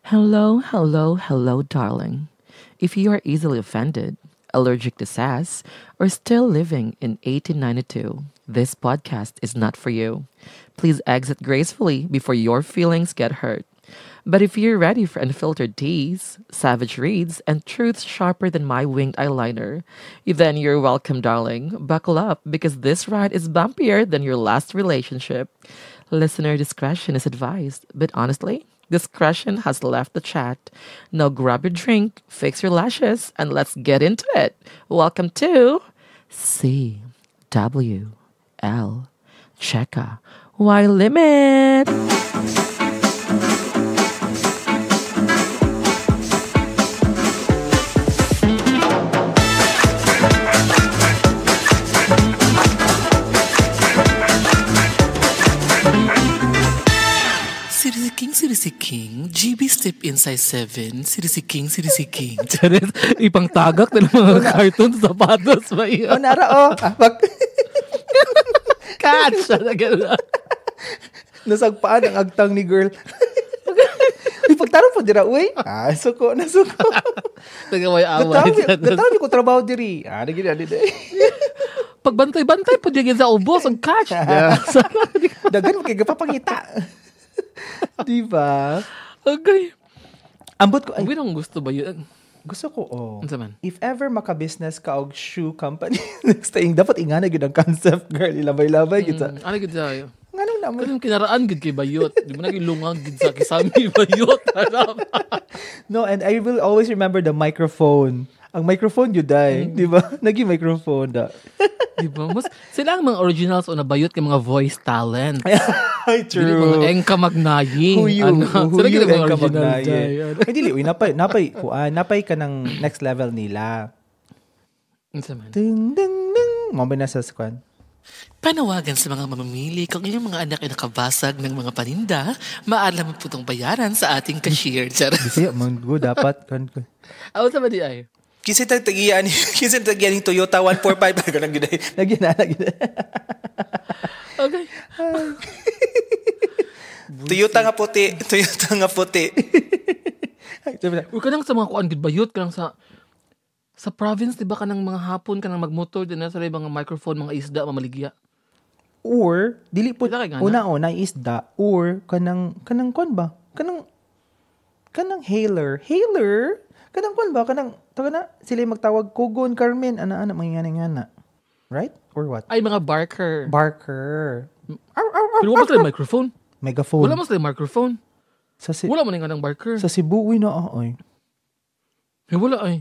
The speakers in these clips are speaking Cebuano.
Hello, hello, hello, darling. If you are easily offended, allergic to sass, or still living in 1892, this podcast is not for you. Please exit gracefully before your feelings get hurt. But if you're ready for unfiltered teas, savage reads, and truths sharper than my winged eyeliner, then you're welcome, darling. Buckle up, because this ride is bumpier than your last relationship. Listener discretion is advised, but honestly, discretion has left the chat. Now grab your drink, fix your lashes, and let's get into it. Welcome to CWL Checka Why Limit? CDC King, CDC King, GB Step in size 7, CDC King, CDC King. Charis, ipang tagak na ng mga cartoon sapatos ba yun? Oh, nara, oh. Ah, Catch! Nasagpaan ang agtang ni girl. Uy, pagtarong po dira, uy. Ah, suko, nasuko. Nagaway away. Gataw ko trabaho diri. Ah, nagina, diri. Pagbantay-bantay po diyan sa ubos, ang catch. Dagan mo kay gapapangita. Diba? Okay. Ambot ko, ay, Ay, gusto ba yun? Gusto ko, oh. Unsa man? If ever maka-business ka og shoe company, next time, dapat ingana gyud ang concept, girl. Ilabay-labay gyud sa. Ano gyud sa'yo? Nganong na mo? Kanang kinaraan gyud kay Bayot. Di mo nagilungag gyud sa kisami Bayot. No, and I will always remember the microphone. Ang microphone yun, day. Di ba? Naging microphone da. Di ba? Mas, sila ang mga originals o nabayot kay mga voice talent. Ay, Dili mga Engka Magnayi. Who you? Ano? Who Sila you, gyud ang mga Engka original Magnaye. day. Ay, dili. Uy, napay ka ng next level nila. Unsa man? Ding, ding, ding. Mabay na sa squad. Panawagan sa mga mamimili kung inyong mga anak ay nakabasag ng mga paninda, maalam po itong bayaran sa ating cashier. Charot. Kasi, man, go, dapat. Ako sa ba di ay? Kinsa tag tagiyan, kinsa tag tagiyan Toyota 145 ganang gid. Lagi na, lagi na. Okay. Toyota nga puti, Toyota nga puti. Uy, kanang sa mga kuan gid bayot kanang sa province di ba kanang mga hapon kanang magmotor din na sa mga microphone mga isda mamaligya. Or dili po una isda or kanang kuan ba? Kanang hailer, hailer. Kanang kuan ba? Kanang taga na sila magtawag Kugon Carmen ana ana mga ngana. Right? Or what? Ay mga barker. Barker. Pero wala sila microphone. Megaphone. Wala man sila microphone. Sa wala man nga ng barker. Sa Cebu uy na oy. Eh, wala ay.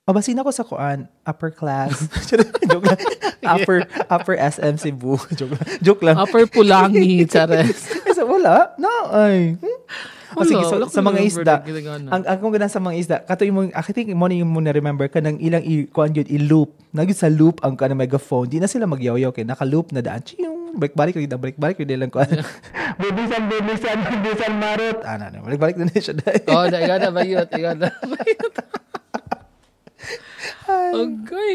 Mabasin ako sa kuan, upper class. Joke lang. Upper SM Cebu. Joke lang. Upper Pulangi, chares. Kasi wala. No, ay. O sige, so, Wala sa mga isda, ang akong ganahan sa mga isda, kato imong, I think mo na yung muna remember, kanang ilang kuan yun, i-loop. Nagyud sa loop ang kanang megaphone. Di na sila magyaw-yaw kay naka-loop na daan. Chiyong, balik-balik, balik-balik, yun lang kuan. Bibisan, marot. Ah, na, balik-balik na siya. Oh, igana, bayot, igana. Okay.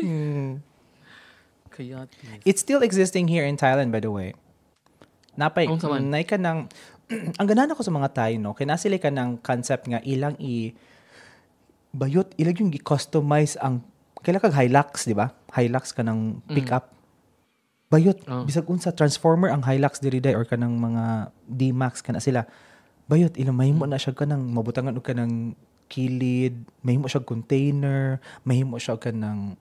Kaya, it's still existing here in Thailand, by the way. Napay, nay ka ng, ang ganahan ako sa mga Thai, no? Kaya nasila ka ng concept nga ilang bayot, ilang yung i-customize ang, kaila kag Hilux, di ba? Hilux ka ng pickup. Bayot, bisag unsa Transformer ang Hilux diri day or kanang mga D-Max kana sila. Bayot, ilang mahimo na siya kanang mabutangan og kanang kilid, mahimo siya container, mahimo siya kanang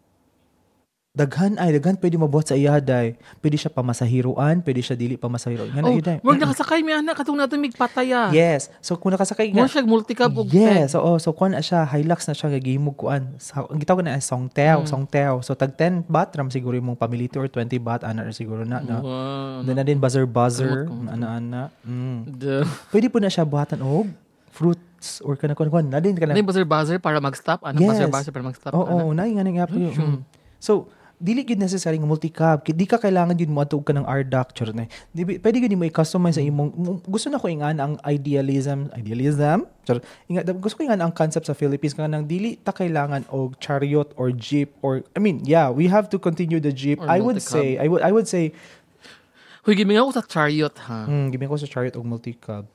daghan pwede mabuhat sa iya day. Pwede siya pamasahiruan, pwede siya dili pamasahiruan. Nga na oh, wag nakasakay mi anak katong nato migpataya. Yes. So kung nakasakay nga mo siya multicab og yes, oo, so kuan na siya, Hilux na siya gagihimog kuan. Ang gitawag na songtaew, songtaew. So tag 10 baht ram siguro imong pamilito or 20 baht ana siguro na, no. Wow. Na din buzzer ana. Pwede po na siya buhatan og fruits or kanang kuan na din kanang buzzer para mag-stop, ana yes. Buzzer para mag-stop. Oo, na nga nga po. So dili gyud necessary nga multicab. Di ka kailangan gyud mo adto ka ng RDAC charot na. Pwede gyud mo i-customize sa imong gusto na ko ingan ang idealism charot. Inga gusto ko ingan ang concept sa Philippines nga nang dili ta kailangan og chariot or jeep or I mean, yeah, we have to continue the jeep. Or I would say I would say Huy, giming ako sa chariot ha. Giming ko sa chariot og multicab.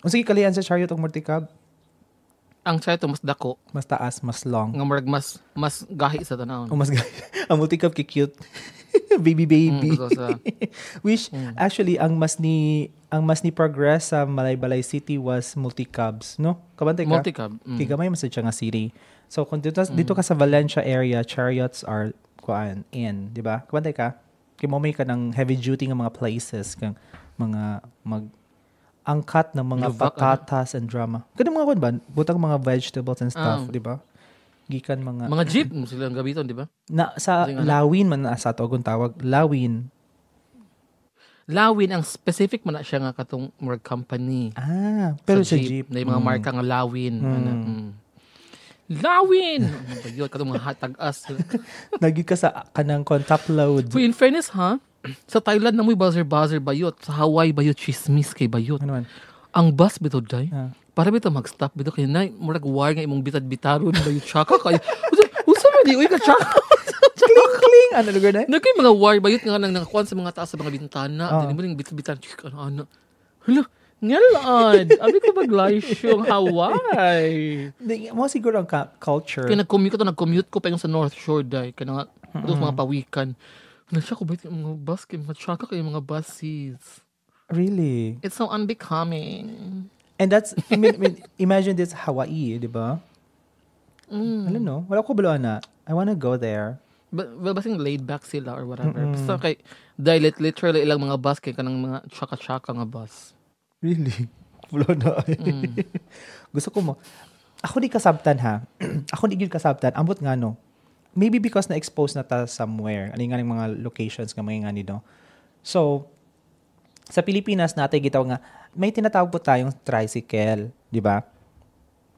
Unsa kalahian sa chariot ug multicab? Ang chariot mas dako, Mas taas, mas long. Nga murag mas gahi sa tanawon. O mas ang multicab kay cute. Baby baby. Which actually ang mas ni progress sa Malaybalay City was multicabs, no? Kabantay ka? Multicab. Kay gamay man sad siya nga city. So kung dito ka sa Valencia area, chariots are kuan in, di ba? Kabantay ka? Kay mo may ka ng heavy duty nga mga places kang mga mag angkat ng mga Luvak, patatas and drama. Kanang mga kuan ba? Butang mga vegetables and stuff, Ah. di ba? Gikan mga Mga jeep mo sila ang gabiton, di ba? Na sa Kasi nga- lawin man na sa ato akong tawag, lawin. Lawin ang specific man na siya nga katong murag company. Ah, pero sa jeep. Na yung mga marka nga Lawin. Ano. Lawin! Ano ba yun? Katong mga hatag-as. Nagi ka sa kanang kon top load. Uy, in fairness ha, sa Thailand na mo'y buzzer-buzzer bayot. Sa Hawaii bayot, chismis kay bayot. Ano man? Ang bus bitaw day. Ah. Para bitaw mag-stop bitaw kay nay murag wire nga imong bitad-bitaron bayot tsaka kay. Usa man di uy ka tsaka. Kling kling ano lugar na? Nagkay mga wire bayot nga nang nakakuan sa mga taas sa mga bintana. Ah. Dili mo ning bitad-bitan ano ano. Hala, ngalad. Abi ko maglaysyo ang Hawaii. Di, mo siguro ang culture. Kaya nag-commute ko pa yung sa North Shore day. Kaya nga, mm mga pawikan. Nasya ko ba yung mga bus kay mga tsaka kay mga buses. Really? It's so unbecoming. And that's, I mean, imagine this Hawaii, di ba? I don't know. Wala ko balo na. I wanna go there. But, well, basing laid back sila or whatever. Basta kay, dahil literally ilang mga bus kay kanang mga tsaka-tsaka nga bus. Really? Wala na. Gusto ko mo. Ako di kasabtan ha. Ako di gyud kasabtan. Ambot nga no. Maybe because na-expose na ta somewhere. Ano nga yung mga locations nga mga nga ni no. So, sa Pilipinas natin gitaw nga may tinatawag po tayong tricycle, di ba?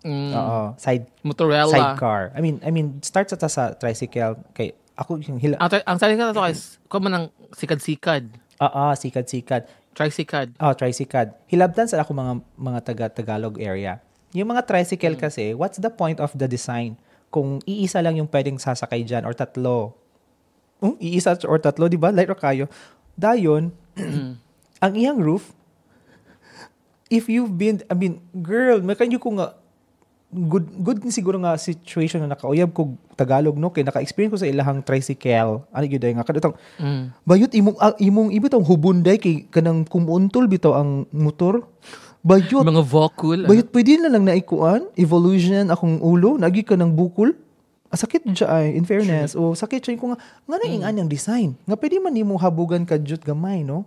Oo, side Motorella. sidecar. I mean start sa ta sa tricycle kay ako yung hila. Ang sidecar to is, kuha man ang sikad-sikad. Oo, sikad-sikad. Tricycad. Oh, tricycad. Hilabtan sa ako mga taga Tagalog area. Yung mga tricycle kasi, what's the point of the design? Kung iisa lang yung pwedeng sasakay dyan or tatlo. Iisa or tatlo, di ba? Light or kayo. Dayon, ang iyang roof, if you've been, I mean, girl, makanyo ko nga, good good ni siguro nga situation na nakauyab ko Tagalog no kay naka-experience ko sa ilahang tricycle ano gyud ay nga kadtong bayot imong imong ibitong hubunday kay kanang kumuuntol bitaw ang motor bayot. Mga vocal. Bayot pwede na lang naikuan evolution akong ulo nagi ka ng bukol. Ah, sakit siya ay in fairness o sakit siya ko nga nga na ing anyang design nga pwede man nimo habugan kadyot gamay no.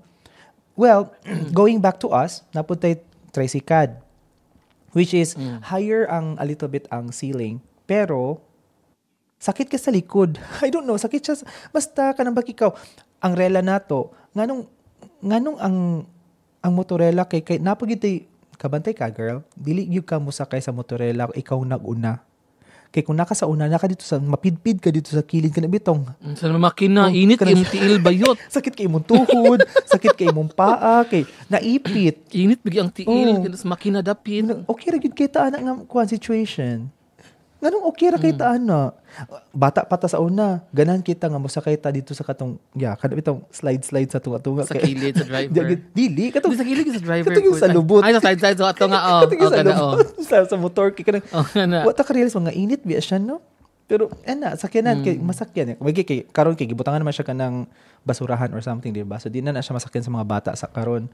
Well, going back to us, napuntay tricycad which is higher ang a little bit ang ceiling pero sakit ka sa likod. I don't know, sakit siya. Basta kanang ikaw ang rela nato nganong ang motorela kay napagitay kabantay ka girl, dili gyud ka mosakay sa motorela ikaw naguna. Kay kung naka sa una naka dito sa mapidpid ka dito sa kilid ka na bitong Sa makina, init kanang- yung tiil bayot. Sakit kay imong tuhod, sakit kay imong paa, kay naipit. Init bigi ang tiil, Oh. kaya sa makina dapit. Okay ra gyud kay ta ana nga kuan situation. Nganong okay ra kay ta ana? Bata pa ta sa una, ganahan kita nga mosakay ta dito sa katong yeah, kada bitong slide slide sa tunga-tunga Sa kilid, sa driver. Dili katong Di sa kilid sa driver. Katong yung sa lubot. Ay, sa side side. So, ato nga, oh. Katong yung Oh, sa kana, oh. lubot sa motor kay kanang Oh, kana. wa ta ka-realize mga init biya siya no. Pero ana sakyanan kay masakyan. Magi kay karon kay gibutangan naman siya kanang basurahan or something, di ba? So di na na siya masakyan sa mga bata sa karon.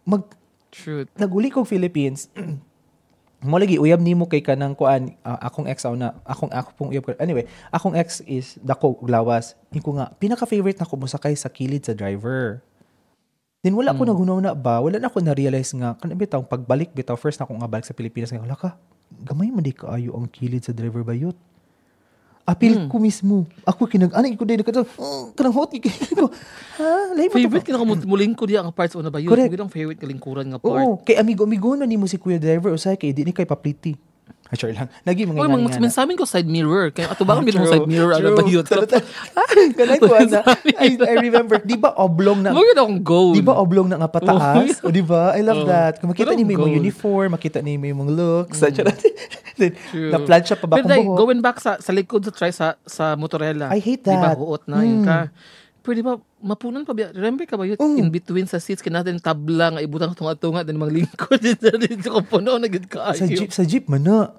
Mag Truth. naguli kog Philippines, mo lagi uyab nimo kay kanang kuan akong ex aw na akong ako pong uyab ko. Anyway, akong ex is dako og lawas. Inko nga pinaka favorite nako mosakay sa kilid sa driver. Then wala ko naghunahuna ba, wala na ako na-realize nga kanang bitaw pagbalik bitaw first na akong nga balik sa Pilipinas nga wala ka gamay man di kaayo ang kilid sa driver bayot. Apil ko mismo. Ako kinag ani ko dai kadto kanang hot ko. Ha, lahi mo to Favorite ka na mulingkod diya ang parts una ba yun? Correct. Correct. Ang favorite kalingkuran nga part. Oo, kay amigo-amigo na nimo si Kuya Driver usahay kay di ni kay papliti. Ay, sure lang. Nagi mga Oy, nga mag sa amin ko side mirror. Kaya ato ba kami mo side mirror ano ba yun? Ganay ko ana. I remember, di ba oblong na Mo yun akong goal. Di ba oblong na nga pataas? O di ba? I love Oo. that. Kung makita Pero ni mo yung goal. uniform, makita ni mo yung looks. Then, True. na-plancha pa ba Pero akong like, buhok? going back sa likod sa try sa motorela. I hate Di ba that. huot na yun ka. Pero di ba, mapunan pa biya. Remember ka ba yun? Oo. In between sa seats, kinatin tabla nga ibutang tunga-tunga, then maglingkod dito ko puno na gid kaayo. Sa jeep man na.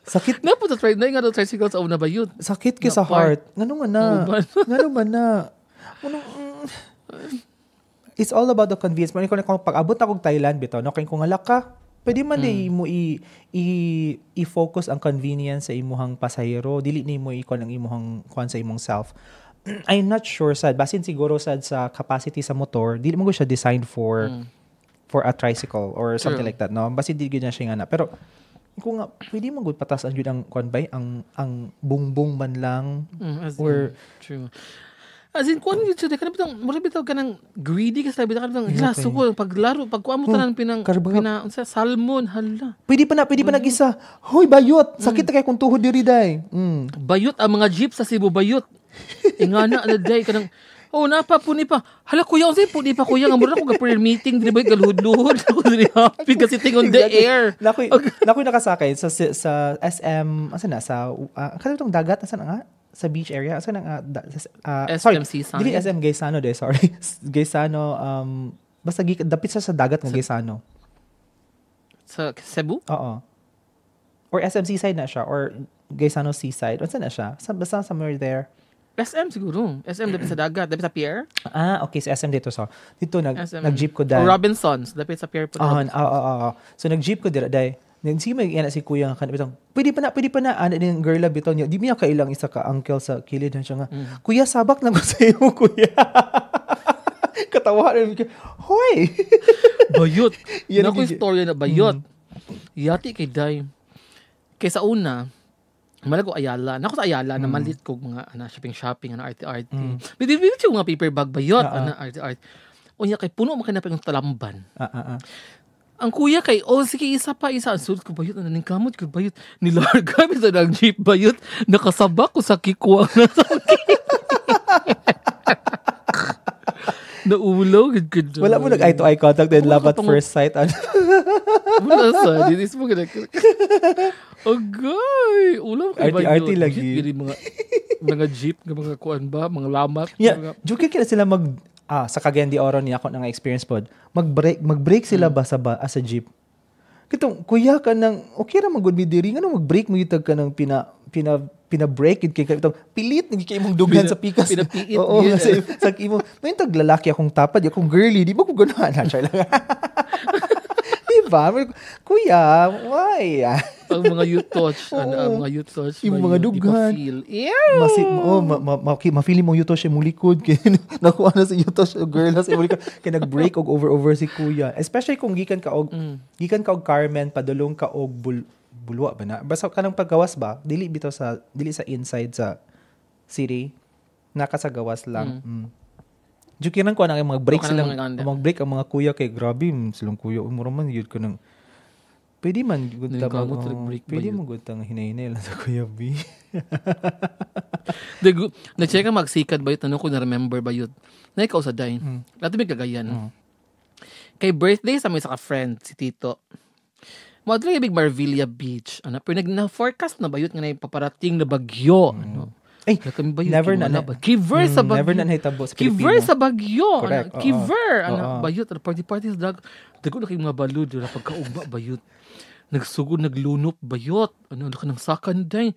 Sakit Na po sa na nga tricycle sa una ba yun? Sakit kay Na sa part. heart. Ngano nga na? Uban. Ngano man na? Ano, It's all about the convenience. Man ko pag abot akong Thailand bitaw no, kay kung hala ka, pwede man mm. mo i, i i-focus ang convenience sa imuhang pasahero, dili nimo i-kuan ang imuhang kuan sa imong self. I'm not sure sad, basin siguro sad sa capacity sa motor, dili mo siya designed for a tricycle or something True. like that, no? Basin di gyud na siya nga na. Pero kung nga pwede man gud patas ang jud ang kuan bay, ang bungbong man lang As or in, true. As in, kuan yun siya, kanang bitang, mura bitaw kanang greedy ka sa bitaw kanang hala, suko, paglaro, pagkuan mo tanan pinang, pina, unsa, salmon, hala. Pwede pa na gisa. Hoy, bayot. Sakit na kay kung tuhod diri day. Bayot ang mga jeep sa Cebu, bayot. Ingana na day kanang, oh, napa puni pa. Hala kuya, unsay puni pa kuya nga mura ko ga prayer meeting diri ba galuhod-luhod ako diri happy kasi sitting on the air. Nakoy nakasakay sa SM, asa na sa kanang itong dagat, asa na nga? Sa beach area, asa na nga SM sorry. Seaside? Dili SM Gaisano de, sorry. Gaisano, basta dapit sa dagat nga Gaisano. Sa Cebu? Oo. Or SM Seaside na siya or Gaisano Seaside. Unsa na siya? Basta somewhere there. SM siguro. SM dapit sa dagat, dapit sa pier. Ah, okay, sa SM dito so. Dito SM. nag-jeep ko Or dahil. Robinsons, dapit sa pier po. Ah, oo. So nag-jeep ko dira dai. Sige may ana si kuya nga kan bitong. Pwede pa na ana din girl bitaw niya. Di miya kailang isa ka uncle sa kilid na siya nga. "Kuya, sabak lang ko sa imo, kuya." Katawa na hoy. Bayot. Yan Naku ang istorya na bayot. Yati kay Day. Kay sa una, Malago Ayala. Nako sa Ayala, namalit ko mga ana shopping shopping, ana arte arte. Bidi bidi siya mga paper bag bayot, ana arte arte. Unya kay puno man kay napay ng talamban. Ang kuya kay, oh sige, isa pa, isa. Ang sulod ko bayot, ano ning kamot ko bayot. Nilarga bitaw ng jeep bayot. Nakasabak ko sa kikuwang na sa Naulaw, gud gud. Wala mo nag eye to eye contact then Wala love at ka pang- first sight. Ano? Wala sa, dinis mo gina. Agay, ulaw kay Arty-arty bayot. lagi. Jeep, gini mga jeep, nga mga kuan ba, mga lamat. Yeah, Mga, joke kila sila mag sa Cagayan de Oro niya ako nang experience pod. Mag-break sila ba sa ba sa jeep. Kitong kuya ka nang okay ra man gud mi diri, ngano mag-break mo yutag ka ng pina pina pina-break yun kay itong pilit nagi kay imong dughan sa pikas. Pinapiit Oo, yun. sa imo. May tag lalaki akong tapad, akong girly, di ba ko ganahan na siya lang. Di ba? Kuya, why? Ang mga youth touch, ano, ang Oo. mga youth touch. Yung mga bayot, dughan. ipa-feel. Ew! Masi, oh, ma, ma, ma, okay, ma-feel mo yuto siya mong likod kay nakuha na si yuto siya girl na sa imong likod kay nag-break og over over si kuya, especially kung gikan ka og Carmen padulong ka og Bulua ba na, basta kanang paggawas ba, dili bitaw sa dili sa inside sa city, naka sa gawas lang. Jukiran ko nang mag-break O, kanang silang mga ganda. mag-break ang mga kuya kay grabe silang kuya mura man yun ko nang pwede man gud ta Nangkamot, oh, nag-break ba pwede yun? mo gud tang hinay-hinay lang sa kuya B. Nag-check ka magsikad ba yun? Ano ko na-remember ba yun? Na ikaw sa day. Lahat may Cagayan. Kay birthday sa may saka friend, si Tito. Mo ibig Marvilla Beach. Ano, pero na-forecast na ba yun nga na paparating na bagyo? Ano? Ay, Wala kami ba yun? never na Wala ba? Kiver sa bagyo. Never na nahitabo sa Kiver Pilipino. sa bagyo. Correct, Ano, oo. kiver. Ano, Oo. bayot. Ano, party party sa dag. Dago na kayong mga balud. Wala pagkaugma, bayot. Nagsugod, naglunop, bayot. Ano, ka ng sakan, day.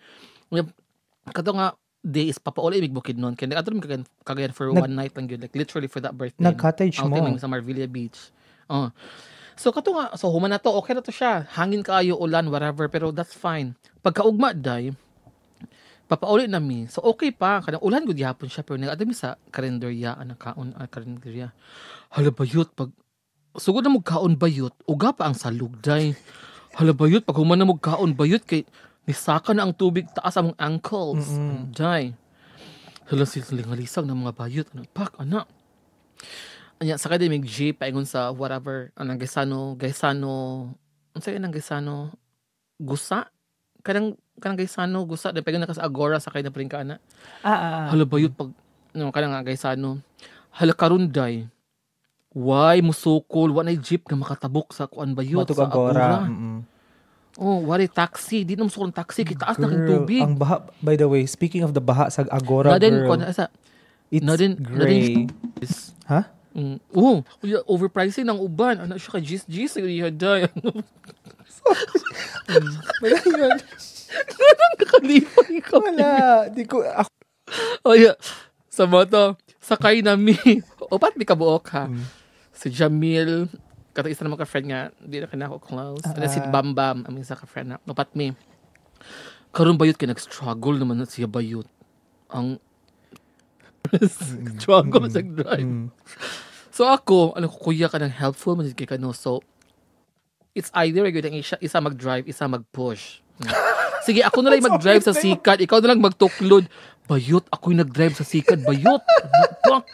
Kato nga, day is papauli imig bukid nun. Kaya nag-ato Cagayan, Cagayan for one night lang yun. Like literally for that birthday. Nag-cottage mo. Outing lang sa Marvilla Beach. Oh. So kato nga, so human na to, okay na to siya. Hangin kaayo, ulan, whatever, pero that's fine. Pagkaugma, day, papauli na mi. So okay pa, kanang ulan gud gihapon siya pero nag-adto mi sa karinderya, anang kaon, karinderya. Hala bayot pag sugod na mo kaon bayot, uga pa ang salug day. Hala bayot pag human na mo kaon bayot kay nisaka na ang tubig taas among ankles. Day. Hala silingalisag ng mga bayot, ano pak ana. Anya sa kada mig jeep paingon sa whatever anang Gaisano, Gaisano, unsa yun ang Gaisano? Gusa? Kanang Gaisano Gusa, di paingon na ka sa Agora sakay na pa rin ka ana. Hala bayot pag no kanang nga Gaisano. Hala karunday. Why musukol wa nay jeep nga makatabok sa kuan bayot Matug sa Agora. Agora. Oh, wala taxi, di na musukol ang taxi kay taas na kay Girl, tubig. ang baha, by the way, speaking of the baha sa Agora, Na din girl. kuan sa It's Not in gray. Ha? Oh, overpricing ng uban. Ano siya ka gis gis iya day. Wala yun. Nakalipay ka. Wala. Di ko, ako, Oh yeah. Sa moto, sakay na mi. Upat mi kabuok ha. Si Jamil, kato isa naman ka friend nga, di na kanako close. And then si Bambam, ang isa ka friend na. Upat mi. Karon bayot kay nag-struggle naman na siya bayot. Ang struggle sa drive. So ako, ano ko, kuya ka ng helpful man kay kano. So it's either gyud ang isa mag-drive, isa mag-push. Sige, ako na lang mag-drive sa sikat, ikaw na lang magtuklod. Bayot, ako yung nag-drive sa sikad, bayot. Fuck.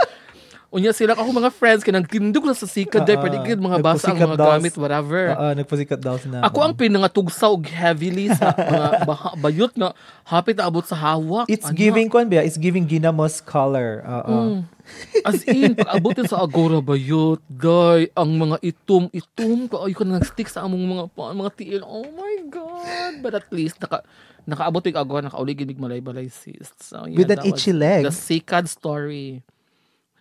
Unya sila ako mga friends kay nagtindog na sa sikad dahil pwede gid mga basa ang nagpusikat mga dolls. gamit, whatever. Oo, nagpasikat dolls na. Ako ang pinangatugsaw og heavily sa mga baha, bayot nga hapit na abot sa hawak. It's Ana. giving kwan ba? It's giving ginamos color. Oo. As in, pag abutin sa Agora bayot, day, ang mga itom, itom, kaayo ka na nag-stick sa among mga mga tiil. Oh my God! But at least, nakaabot yung Agora, nakauli ginig malay-balay sis. So, yeah, With an that was itchy leg. the sikad story.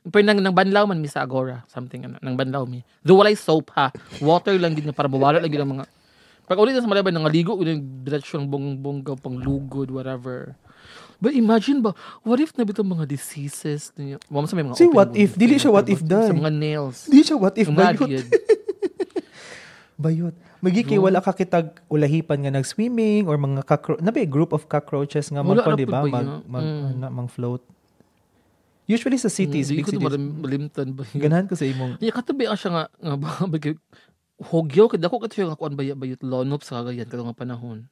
Pero nang banlaw man mi sa Agora, something ano, nang banlaw mi. Though walay soap ha, water lang gid nga para mawala lang gid ang mga. Pag ulit na sa Malabay, nangaligo, yun yung diretso ng bonggang-bongga, pang lugod, whatever. But imagine ba, what if na bitong mga diseases niya? Wala sa may mga See, open what wound if? Dili siya what if, Sa day. mga nails. Di siya what if Ang bayot. mad yun. Bayot. Magi kay wala ka kitag ulahipan nga nag-swimming or mga cockroach, nabi group of cockroaches nga Wala magkon, na di ba? pud ba Mag, yun? mag, ano, mang float. Usually sa cities, Di big ko to cities. malimtan ba yun? Ganahan ko sa imong Iya, katabi ang siya nga ba, hogyaw, kaya dako ka siya nga kuan bayot bayot lonop sa Cagayan kadto nga panahon.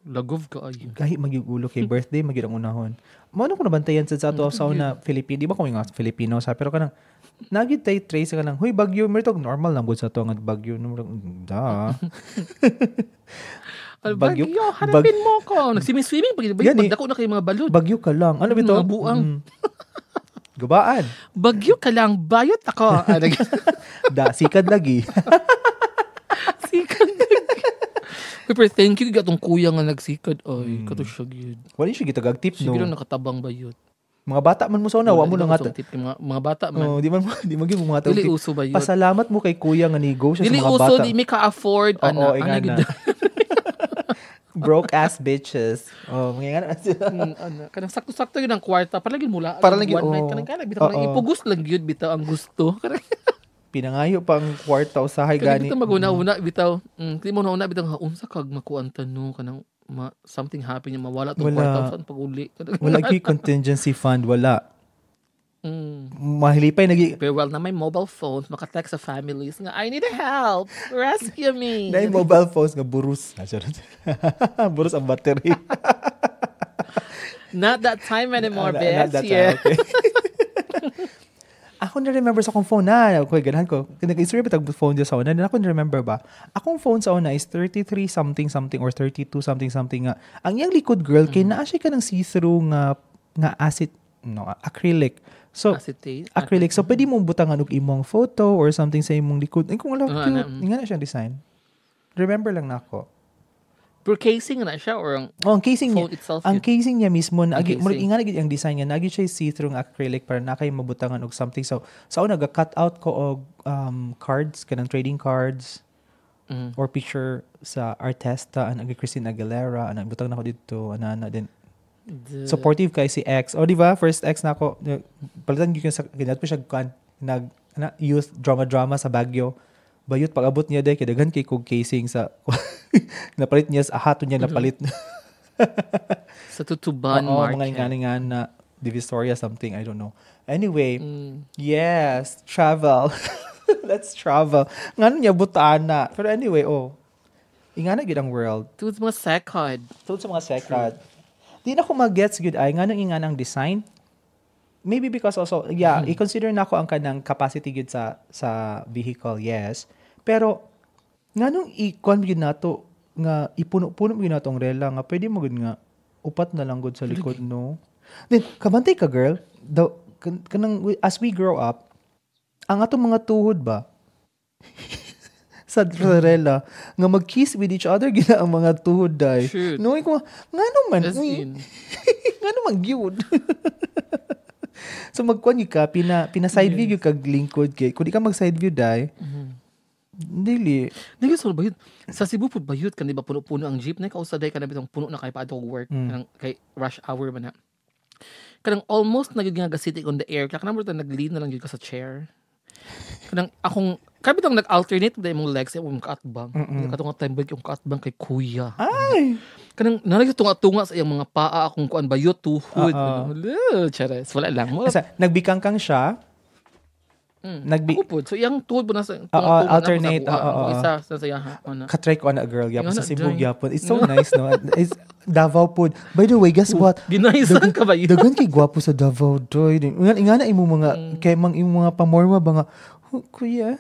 Lagov ka ayo. gahi magyugulo kay birthday magyud ang unahon. Mao na ko nabantayan sa ato sa una Filipino, di ba ko nga Filipino sa pero kanang nagid tay trace ka lang, huy bagyo mer tog normal lang gud sa ato nga bagyo numero da. Bagyo, Bagyo- harapin mo ko. Nagswimming-swimming pag Gani. pag dako na kay mga balod. Bagyo ka lang. Ano bitaw? Mga buang. Gubaan. Bagyo ka lang, bayot ako. Ah, Da sikad lagi. Sikad. Pero thank you gatong kuya nga nagsikad. Ay, kato siya gyud. Wala siya gitagag tip Siguro no. nakatabang bayot. Mga bata man mo sa una, wa mo na nga. Tip kay mga bata man. Oh, di man di man gyud mo mga Dili tip. uso bayot. Pasalamat mo kay kuya nga ni-go siya Dili sa mga uso, bata. di mi ka-afford. Oo, Ana, inga ana na. gyud. Broke ass bitches. Oh, mga nga na sila. Ana, kanang sakto-sakto yun ang kwarta. Para lagi mula. Para lagi, one night oo. kanang kanang bitaw kanang Oo. ipugos lang gyud bitaw ang gusto. Kanang Pinangayo pa ang kwarta usahay kanang gani. bitaw maguna-una bitaw. Di mo na-una bitaw nga unsa kag makuan no kanang ma, something happen niya mawala tong Wala. kwarta saan pag-uli. Wala gyud contingency fund, wala. Mahilipay nagi Pero well, na may mobile phones, maka-text sa families nga, I need help. Rescue me. na mobile phones nga burus. Ah, charot. Burus ang battery. Not that time anymore, Ah, bitch. not that time, Yeah. okay. Ako na-remember sa akong phone na. Okay, ganahan ko. Nag-istorya ba tag phone dyan sa una? Then ako na-remember ba? Akong phone sa una is 33 something something or 32 something something nga. Ang iyang likod girl, kay naa siya ka ng see-through nga acid, no, acrylic. So, Acetate. acrylic. So, pwede mong butangan og imong photo or something sa imong likod. Ay, kung wala, Ah, cute. na, mm. Nga na siyang design. Remember lang na ako. Pero casing na siya or ang Oh, ang casing niya, phone itself ang yun? casing niya mismo na Ang agi murag casing. inga na gid ang design niya nagi siya see-through nga acrylic para na kay mabutangan og something. So sa una ga-cut out ko og cards kanang trading cards or picture sa Artesta and agi Christine Aguilera ana butang nako didto ana ana din supportive kay si ex. O di ba first ex nako palitan gyud sa ginat po siya kan nag ana, youth drama drama sa Baguio. Bayot pag abot niya day kay daghan kay kog casing sa napalit niya sa ahato niya napalit. Sa Tutuban Oo, market. mga nga na Divisoria something, I don't know. Anyway, yes, travel. Let's travel. Ngano niya butana. Pero anyway, oh. Ingana gyud ang world. Tungod sa mga second. Tungod sa mga second. Di na ko magets gyud ay nganong ingana ang design. Maybe because also, yeah, i-consider na ako ang kanang capacity gyud sa vehicle, yes. Pero nganong i-kuan gyud nato nga ipuno-puno gyud nato ang rela nga pwede mo gyud nga upat na lang gud sa likod, no? Then kabantay ka girl, the, kanang as we grow up, ang atong mga tuhod ba sa rela nga mag-kiss with each other gina ang mga tuhod day. Shoot. No, ko ngano man As in. ngano man gyud. So magkuan gyud ka, pina side view gyud kag lingkod kay kung di ka mag side view dai. Dili. Dili sa bayot. Sa Cebu pud bayot kan, di ba, puno-puno ang jeep na kausa day kanang bitong puno na kay paadto og work, kanang kay rush hour man na. Kanang almost na gyud nga sitting on the air ka, kanang murag nag-lean na lang gyud ka sa chair. Kanang akong kay bitong nag-alternate ba imong legs, imong kaatbang. Kato nga time yung kaatbang kay kuya. Ay. Kanang naray tunga-tunga sa iyang mga paa akong kuan bayot tuhod. Oo. Ano, chares, wala lang. Wala. Asa, nagbikangkang siya. Ako po. So iyang tuhod po nasa Oo, alternate, na po sa oo, oo. Isa sa iyaha. Ano. Katry ko ana girl gyapon Yung sa ana, Cebu Joy. gyapon. It's so nice, no? It's Davao pod. By the way, guess what? Ginaisan ka ba yun? Daghan kay gwapo sa Davao doy. Nga na imo mga kay mang imo mga pamorma ba nga, "Oh, kuya,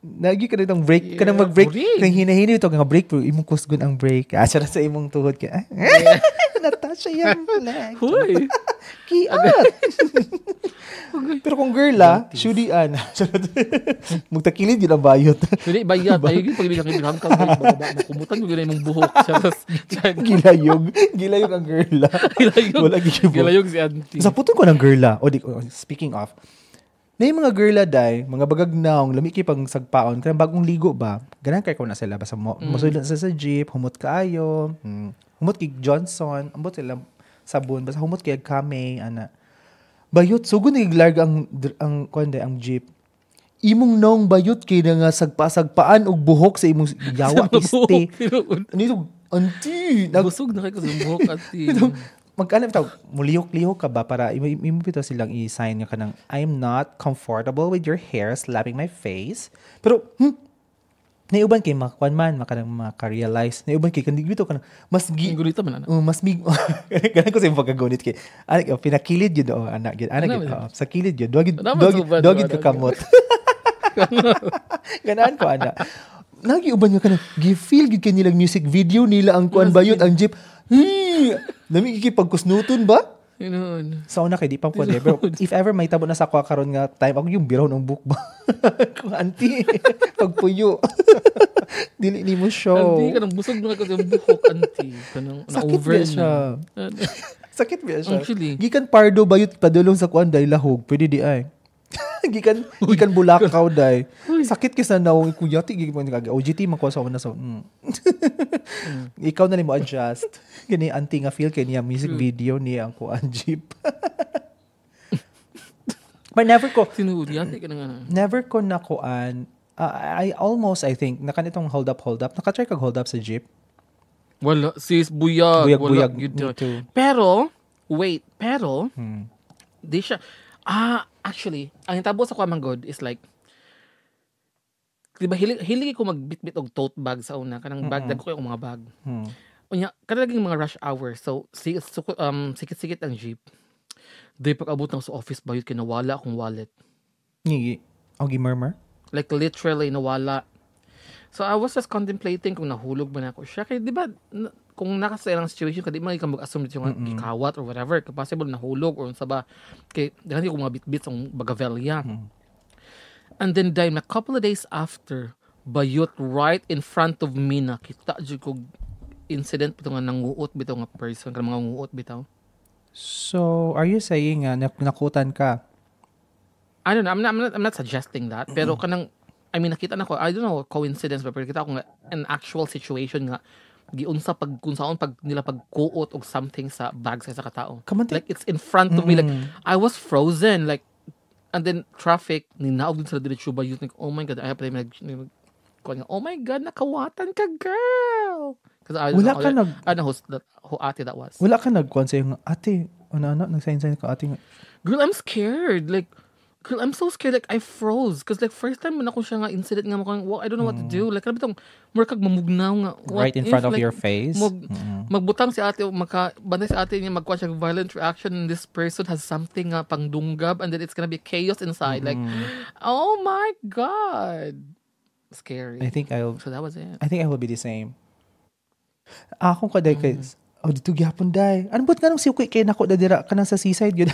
nagi ka na itong break, ka nang mag-break. Burig. Kang hinahini ito nga break, pero imong kusgon ang break. Asa na sa imong tuhod ka. Natasha yung leg. Huy. Kiat. Pero kung girl ah, shudi an. Magtakilid yun ang bayot. Dili bayat ayo gyud pag ibig ang ka bababa makumutan gyud na imong buhok. Charas. Gilayog. Gilayog ang girl ah. Gilayog. Wala gigibo. Gilayog si auntie. Sa putol ko ng girl ah. O di, oh, speaking of, na yung mga girl ah, day, mga bagag naong, lami kay pang sagpaon, kanang bagong ligo ba? Ganan kay ko na sila. Basta mo, mosulod sa jeep, humot kaayo, humot kay Johnson, ambot sila sabon, basta humot kay kame, ana. Bayot, sugod naglarga ang kuan day, ang jeep. Imong naong bayot kay na nga sagpa-sagpaan og buhok sa imong yawa iste. Ano ito? Auntie! Busog na kay ko sa buhok auntie. Magkano bitaw, mulihok-lihok ka ba para imo bitaw silang i-sign nga kanang I'm not comfortable with your hair slapping my face. Pero naiuban kay makakuan man makanang maka-realize. Naiuban kay kandig bitaw kanang mas gi Gulita man ana. Oh, mas mig ganan ko sa imong pagkagunit kay anak oh, pinakilid yun oh anak yun anak Ano yun man? oh, sa kilid yun duwagid Ano man duwagid subad, duwagid ano? ka kamot. Ganaan ko ana. Nagiuban nga kanang gi-feel gid kay nilang music video nila ang kuan bayot ang jeep. Hey, nami gikipagkusnuton ba? Yun. Sa una kay di pa ko pero if ever may tabo na sa ako karon nga time ako yung biraw ng book ba. Kung auntie pagpuyo. Dili nimo show. Auntie, kanang busog na kay ko sa buhok auntie. Kanang na Sakit over ba siya? na. Sakit ba siya? Actually. Gikan pardo bayot padulong sa kuan day lahog. Pwede di ay. Gikan bulakaw day. Sakit kay sa naong kuya ti gikan kag OGT man ko sa una sa. Ikaw na nimo adjust. Gani auntie nga feel kay niya music video niya ang kuan jeep. But never ko Tinuod yate ka na nga. never ko nakuan. I almost I think nakanitong hold up hold up. Nakatry kag hold up sa jeep. Wala sis buyag, Buyag, wala buyag. gyud Me too. Pero wait, pero di siya actually ang hitabo sa kuha God is like di ba hilig ko magbitbit og tote bag sa una kanang bag dagko kay mga bag. Unya kada laging mga rush hour so si, sikit-sikit ang jeep. Di pag abot na sa office bayot kay nawala akong wallet. Ngigi. Og murmur. Like literally nawala. So I was just contemplating kung nahulog ba na ako siya. Kaya di ba, kung naka sa ilang situation ka, di man ka mag-assume dito nga gikawat or whatever. Kaya possible nahulog or unsa ba. Kaya daghan ko mga bitbit sa bagavelya. And then dahil a couple of days after, bayot right in front of me na kita jud ko incident bitaw nga nanguot bitaw nga person kanang mga nguot bitaw. So, are you saying nga nakutan ka? I don't know, I'm not suggesting that pero kanang I mean nakita na ko, I don't know coincidence ba pero kita ko nga an actual situation nga giunsa pag kung saon pag nila pagkuot og something sa bag sa isa ka tao. Kamante- Like it's in front of me, like I was frozen, like and then traffic ninaog din sila diretso ba yun, like oh my God, I have nag kuwan nga, oh my God, nakawatan ka girl. Because I don't Wala know, ka nag- I don't know who ate that was. Wala ka nagkuan sa yung ate, ano ano, nagsign-sign ka ate nga. Girl, I'm scared. Like, girl, I'm so scared. Like, I froze. Cause like, first time man ako siya nga incident nga mukhang, well, I don't know what to do. Like, grabe itong, mura kag mamugnaw nga. What Right in if, front of like, your face? Magbutang si ate, bantay si ate niya, magkuha siya violent reaction and this person has something nga pangdunggab and then it's gonna be chaos inside. Like, oh my God. Scary. I think I'll So that was it. I think I will be the same. Akong kaday kay oh dito gyapon day. Ano ba't nganong suki kay nako da dira kanang sa seaside yun.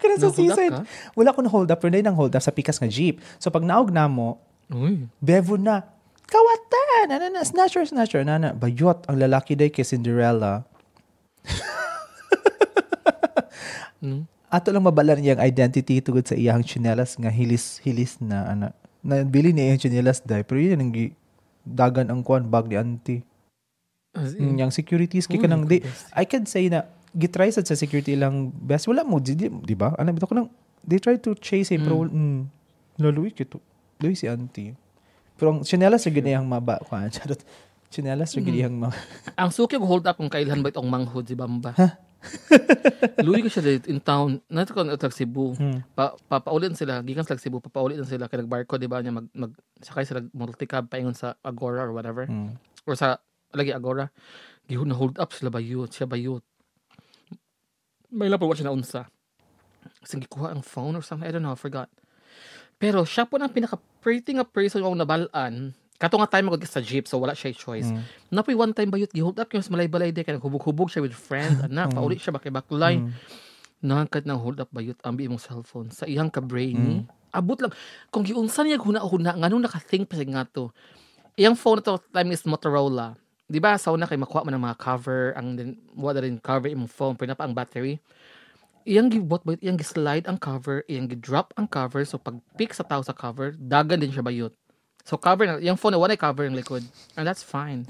Kanang sa Na-hold up seaside. ka? Wala ko na hold up pero day nang hold up sa pikas nga jeep. So pag naog na mo, Uy. bevo na. Kawatan! Ano na, snatcher, snatcher. Ano na, bayot ang lalaki day kay Cinderella. No? Ato lang mabalan iyang identity tugod sa iyang tsinelas nga hilis-hilis na ana. Nabili niya iyang tsinelas dai, pero yun ang dagan ang kuan bag ni auntie. As in, Yang securities kay oh kanang my di goodness. I can say na gitry sad sa security lang best wala mo di ba? Ano bitaw ko nang they try to chase him pero laluwi kito. Luwi si auntie. Pero ang tsinelas ra gyud iyang maba kuan. Charot. Tsinelas ra gyud iyang ma. Ang suki ko hold up kung kailan ba itong manghod si Bamba. Luwi ko siya dito in town. Nato ko na Cebu. Papaulin sila. Gikan sila Cebu. Papaulin sila. Kaya nagbarko, di ba? Niya mag sakay sila multicab paingon sa Agora or whatever. Or sa, lagi Agora. Gihon na hold up sila bayot. Siya bayot. May lang pa siya naunsa. Kasi gikuha ang phone or something. I don't know. I forgot. Pero siya po ang pinaka-pretty nga person yung nabalaan. Kato nga time ako sa jeep, so wala siya choice. Napoy one time bayot, gi-hold up yung sa malay-balay di, kaya naghubog-hubog siya with friends, anak, pauli siya, baklay-baklay. Nangkat ng hold up bayot, ambi imong cellphone. Sa iyang ka-brainy, abot lang. Kung giunsa niya huna-huna, nganong naka-think pa siya nga to. Iyang phone to time is Motorola. Di ba, sa una kay makuha man ang mga cover, ang din, wala rin cover imong phone, pero na pa ang battery. Iyang gibot bayot, iyang gislide ang cover, iyang gi-drop ang cover, so pag pick sa tao sa cover, dagan din siya bayot. So cover na, yung phone na wala cover ang likod. And that's fine.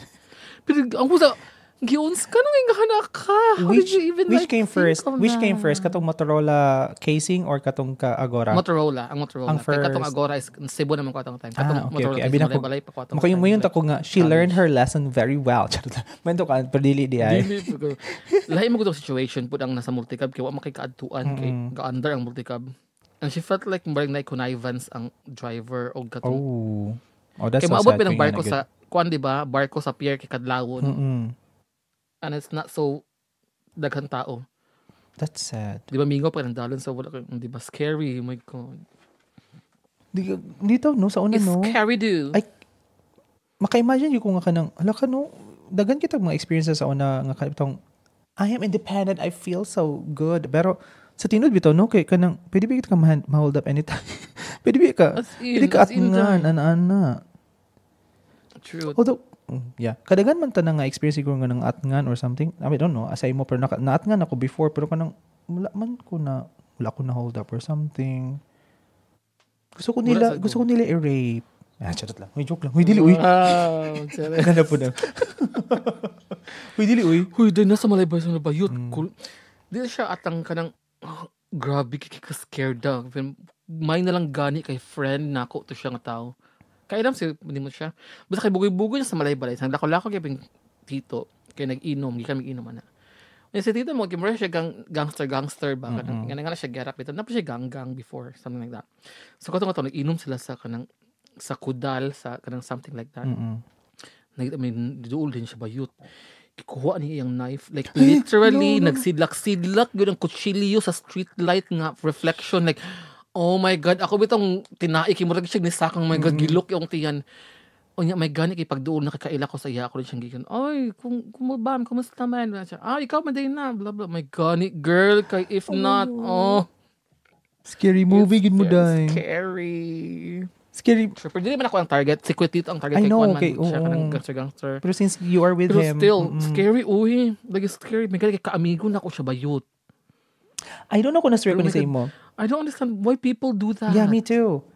Pero ang pusa, giuns ka nung ingana ka. How Which did you even which like, came think first? of Which came that? first, katong Motorola casing or katong ka Agora? Motorola, ang Motorola. Ang Kaya katong first. Agora is Cebu naman ko atong time. Katong Ah, okay, Motorola okay. is Abi na ko- balay-balay pa ko atong Makayo mo time. yun Like, tako nga she learned her lesson very well. Charot lang. Mento ka pero dili di ay. Dili ko. Lahi mo ko tong situation pud ang nasa multicab kay wa makikaadtuan kay ga-under ang multicab. And she felt like murag na connivance ang driver og katong Oh. Oh, that's kay so maabot sad. pa ng kung barko ingana sa kuan di ba? Barko sa pier kay kadlawon. gyud. And it's not so daghan tao. That's sad. Di ba mingaw pa ng dalon so wala kay di ba scary, oh my God. Di, dito no sa una It's no. scary do. Ay, maka-imagine yung kung nga kanang hala ka no, daghan kita mga experiences sa una nga katong I am independent, I feel so good. Pero sa tinud bitaw no kay kanang pwede ba kita ka ma-hold up anytime. Pwede ba ka As in, pwede ka as in, atngan dai. ana-ana. True. Although, yeah. Kadagan man tanang nga experience siguro nga ng atngan or something. I mean, I don't know. Asay mo, pero naatngan ako before, pero kanang, wala man ko na, wala ko na hold up or something. Gusto ko Wala nila, sa gusto ko nila i-rape. Ah, charot lang. Uy, joke lang. Uy, dili, uy. Wow, charot. Ganda po na. Uy, dili, uy. Huy, dahil nasa Malaybalay sa bayot. Cool. Di siya atang kanang, oh, grabe, kika-scared daw. May na lang gani kay friend na ako to siya nga tao. Kaya lang si, hindi mo siya. Basta kay bugoy-bugoy niya sa Malaybalay. Sa lako-lako kay ping tito, kay nag-inom, gikan mag-inom ana. Yung si tito mo, kimura siya gangster-gangster ba? Kanang, nga na siya gerap ito. Napa siya gang-gang before, something like that. So katong kato, nag-inom sila sa kanang, sa kudal, sa kanang something like that. I mean, duol din siya bayot. Kikuha niya iyang knife. Like, literally, no, no. nagsidlak-sidlak yun ang kutsilyo sa street light nga reflection. Like, oh my God, ako bitong tinai, kay murag siya nisakang, my God, gilok yung tiyan. O niya, may gani kay pagduol nakakaila ko sa iya ako rin siyang gigan. Ay, kung bam, kumusta man? Siya, ah, ikaw man din na, blah, blah. My gani, girl, kay if not, oh. Scary movie, It's gid mo very day. scary. Scary. Sure, pero di naman ako ang target. Si Kuya Tito ang target. I Kay know, Kwan man, okay, siya oo. kanang gangster-gangster. Pero since you are with Pero him. still, scary, uy. Like, scary. May kaya kaamigo na ako siya bayot. I don't know kung na-swear ko Pero ni my sa God, imo. I don't understand why people do that. Yeah, me too.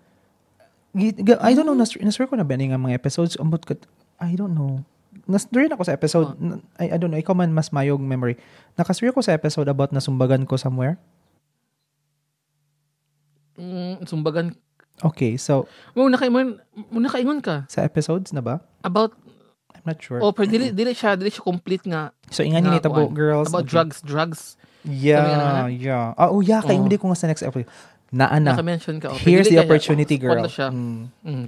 I don't know, naswear ko na ba ni nga mga episodes? Ambot ka, I don't know. Naswear ako sa episode, I don't know, ikaw man mas mayog memory. Nakaswear ko sa episode about nasumbagan ko somewhere. Sumbagan. Okay, so, Mo nakaingon ka sa episodes na ba? about I'm not sure. oh, pero dili siya complete nga So, ingan nga ni tabo, kuan. girls. About Okay. drugs. Yeah, Sabi nga na, yeah. Oh, yeah, kay Oo. hindi ko nga sa next episode. Naa na. Naka-mention ka. Oh, pero Here's dili the kaya- opportunity, oh, girl. na siya.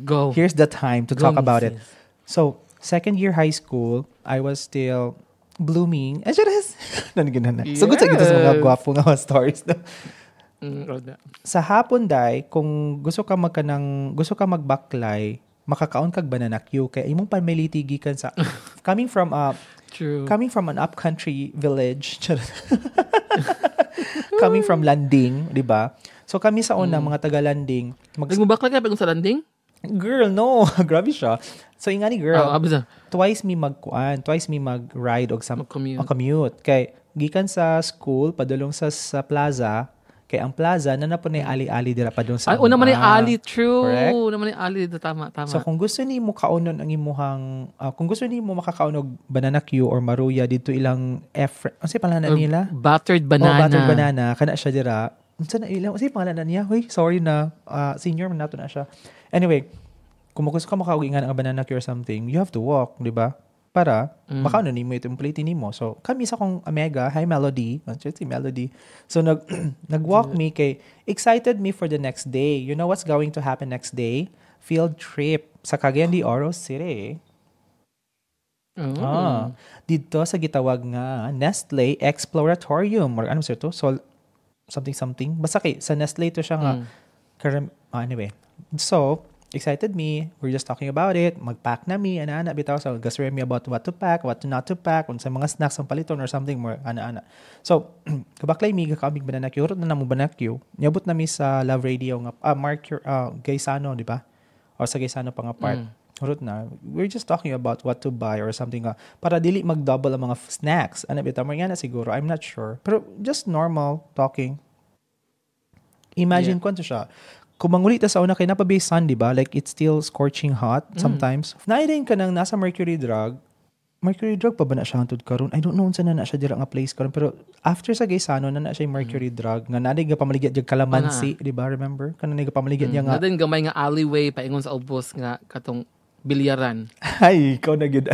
Go. Here's the time to Go, talk about it. misis. So, second year high school, I was still blooming. Ay, charas! Nanigin na. So, good sa kita sa mga Yes. gwapo nga mga stories. No? Oh, na. Sa hapon, day, kung gusto ka gusto ka magbaklay, makakaon kag banana Q kay imong pamiliti gikan sa coming from a True. coming from an upcountry village. Charot. Coming from Landing, di ba? So kami sa una, mga taga Landing, Nagmubakla ka pa sa landing? Girl, no. Grabe siya. So ingani, girl, Ah, bisa. Twice mi magkuan, twice mi mag-ride og sa Mag-commute. O commute. Kay gikan sa school padulong sa plaza, kay ang plaza na po na ali-ali dira padulong sa Ay, una man ni ah. Ali, true. Correct? Una man ni Ali, tama, tama. So kung gusto nimo kaunon ang imuhang kung gusto nimo makakaon og banana Q or maruya didto ilang F, unsa pangalan na Or nila? buttered banana. Oh, buttered banana kana siya dira. Unsa na ilang, unsa pangalan na niya? Hoy, sorry na, senior man nato na siya. Anyway, kung gusto ka makaugingan ang banana Q or something, you have to walk, di ba? Para makaano nimo itong plate nimo. So kami sa akong Omega, hi Melody, oh, si Melody. So nag-walk me kay excited me for the next day. You know what's going to happen next day? Field trip sa Cagayan de Oro City. Oh. Ah, didto sa gitawag nga Nestle Exploratorium or ano sir to? Sol something something. Basta kay sa Nestle to siya nga. Anyway. So, excited me. We're just talking about it. Mag-pack na mi, ana-ana bitaw. So, gaswer me about what to pack, what to not to pack, unsa mga snacks ang paliton or something more, ana-ana. So, kabaklay mi, gakaamig banana Q. Hurot na namo banana Q. Niabot na mi sa Love Radio nga, Mark, Gaisano, di ba? Or sa Gaisano pa nga part. Hurot na. We're just talking about what to buy or something nga para dili mag-double ang mga snacks. Ano bitaw? Mo nga na siguro. I'm not sure. Pero just normal talking. Imagine yeah. Siya. Kung manguli ta sa una kay napabay sun, di ba? Like it's still scorching hot sometimes. Mm. Ka nang nasa Mercury Drug. Mercury Drug pa ba na siya hantod karon? I don't know unsa na na siya dira nga place karon, pero after sa Gaisano na na siya yung Mercury Drug nga naday ga pamaligya diya kalamansi, di ba? Remember? Kanang nga pamaligya niya nga. Na din gamay nga alleyway paingon sa ubos nga katong bilyaran. Ay, ikaw na gyud.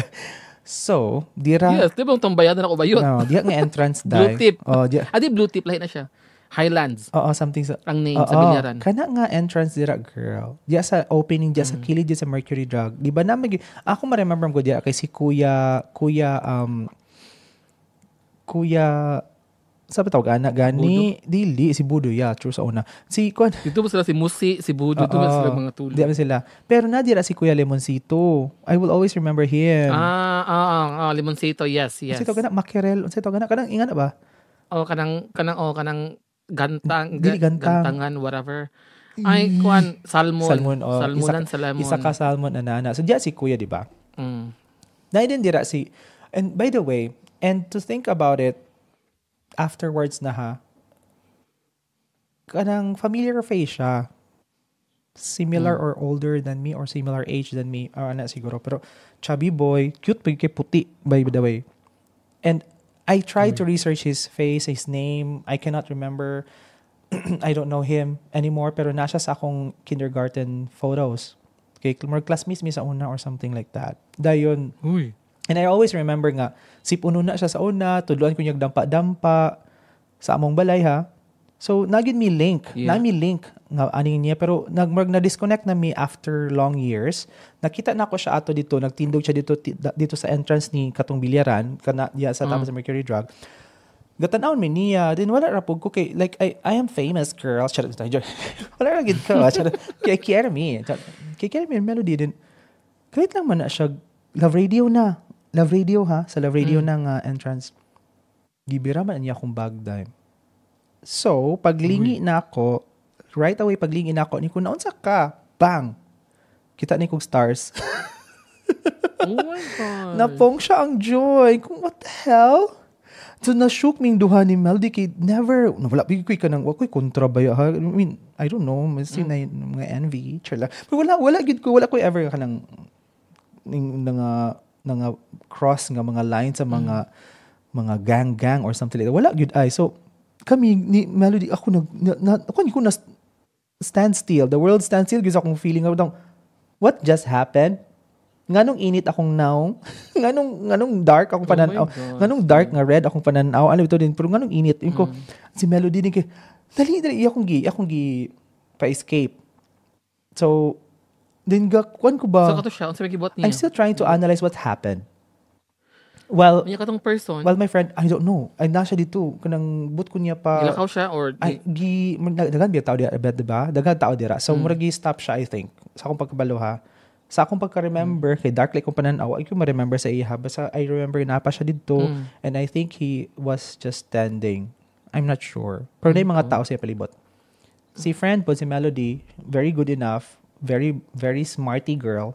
So, dira Yes, di ba tambayan na ako bayot? No, diha nga entrance Blue dai. tip. Oh, diha. Adi blue tip lahi na siya. Highlands Oo, something sa ang name Oo, sa bilyaran. kana nga entrance dira, girl. Diya sa opening, diya sa kilid, diya sa Mercury Drug. Di ba na mag ako ma-remember ko diya kay si Kuya sa ba tawag ana gani dili si Budo, yeah, true sa una. Si kuan Dito ba sila si Musi, si Budo, dito ba sila mga tulo? Di ba sila. Pero na dira si Kuya Lemoncito. I will always remember him. Limoncito, yes. Unsa tawag ana mackerel, unsa tawag ana kanang ingana ba? Oh, kanang gantang, Dili gantang. gantangan, whatever. Ay, kuan, salmon. Salmon, oh, Salmonan sa lemon. Isa ka salmon ana. So diya si Kuya, di ba? Mm. Na din dira si, and by the way, and to think about it afterwards na ha, kanang familiar face siya. Similar or older than me or similar age than me or ana siguro, pero chubby boy, cute pa kay puti, by the way. And I tried to research his face, his name. I cannot remember. I don't know him anymore, pero na siya sa akong kindergarten photos. Okay, more classmates mi sa una or something like that. Dayon. Uy. And I always remember nga, sipuno na siya sa una, tudluan ko niya dampa-dampa sa among balay ha. So, nagin mi link. Yeah. Na mi link nga aning niya, pero nagmurag na disconnect na mi after long years. Nakita na ko siya ato dito, nagtindog siya dito dito sa entrance ni katong bilyaran kana diya sa tapos sa Mercury Drug. Gatan-awon mi niya, din wala ra pud ko kay like I am famous, girl. Charot, charot. Wala ra gid ko. Charot. Kay kier mi. Kay kier mi Melody din. Kahit lang man na siya Love Radio na. Love Radio ha, sa Love Radio na nga entrance. Gibira man niya akong bag dime. So, paglingi na ako, right away paglingi na ako, ni ko naunsa ka, bang! Kita ni kog stars. Oh my God. Napong siya ang joy. Kung what the hell? So, na-shook ming duha ni Melody kay never, no, wala, bigay ko'y kanang, wa ko'y kontra ba ya, ha? I mean, I don't know, mas na mga envy, char lang. Pero wala, gid ko, wala ko'y ever kanang, ning, nga cross nga mga lines sa mga gang-gang or something like that. Wala gid ay. So, kami ni Melody, ako nag, na, ako ko na stand still. The world stand still. Gives akong feeling ako, what just happened? Nganong init akong naong? Nganong dark akong pananaw? Oh my gosh. Nganong dark nga red akong pananaw? Ano ito din? Pero nganong init? Yung ko, si Melody din kay, dali, dali, akong gi pa-escape. So, then ga, kuwan ko ba? So, kato siya, unsa may gibot niya? I'm still trying to analyze what happened. Well, Unya katong person, well, my friend, I don't know. Ay, na siya dito. Kanang but ko niya pa. gilakaw siya or Ay, gi, daghan biya tao dira, bet, diba? Daghan tao dira. So, murag gi-stop siya, I think. Sa akong pagkabalo, ha? Sa akong pagka-remember, kay dark like kong pananaw, ay ko ma-remember sa iya, ha? Basta I remember na pa siya dito. And I think he was just standing. I'm not sure. Pero na yung mga tao sa palibot. Si friend po, si Melody, very good enough. Very, very smarty girl.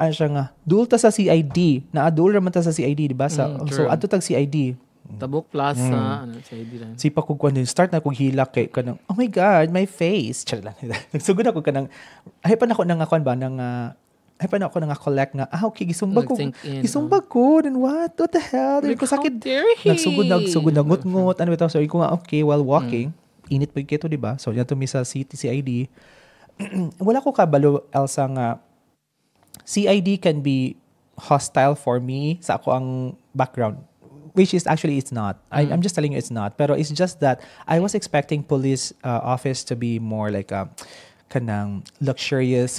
Ano siya nga, duol ta sa CID. Naa-duol raman ta sa CID, di ba? Sa, True. so, adto tag CID. Tabuk Plaza, ano, sa ID lang. Sipa ko kung start na kong hilak kay kanang, "Oh my God, my face." Charot lang. Nagsugod ako kanang ay pa nako nang kuan ba nang ay pa nako nang collect nga, ah, okay, gisumbag ko. Nag-sink in, Gisumbag ko, then what the hell? Then Like, ko how sakit. dare he? Nagsugod nagngut-ngut, ano bitaw. So ko nga, okay, while walking, init pa kito, di ba? So yan mi sa city CID. Wala ko kabalo, Elsa, nga CID can be hostile for me sa ako ang background, which is actually it's not. I'm just telling you it's not, pero it's just that I was expecting police office to be more like a kanang luxurious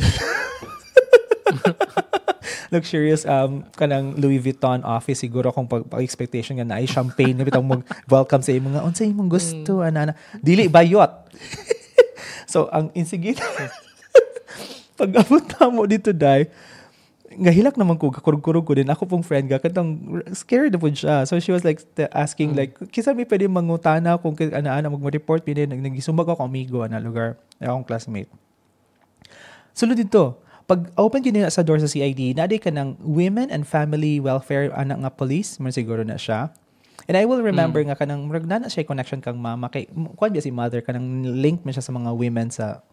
kanang Louis Vuitton office siguro kung pag expectation nga naay champagne nga bitang mag welcome sa imong nga unsa imong gusto, ana ana, dili bayot. So ang insigit pag abot na mo dito dai, nga hilak naman ko, kakurog-kurog ko din ako pong friend ga katong scared na pud siya. So she was like asking like, kinsa mi pwede mangutana kung ana-ana mag-report mi din nagisumbag ako amigo ana lugar, akong classmate. Sulod dito, pag open gyud nila sa door sa CID, naa ka ng women and family welfare ana nga police man siguro na siya. And I will remember nga kanang murag na siya connection kang mama kay kuan biya si mother, kanang link man siya sa mga women sa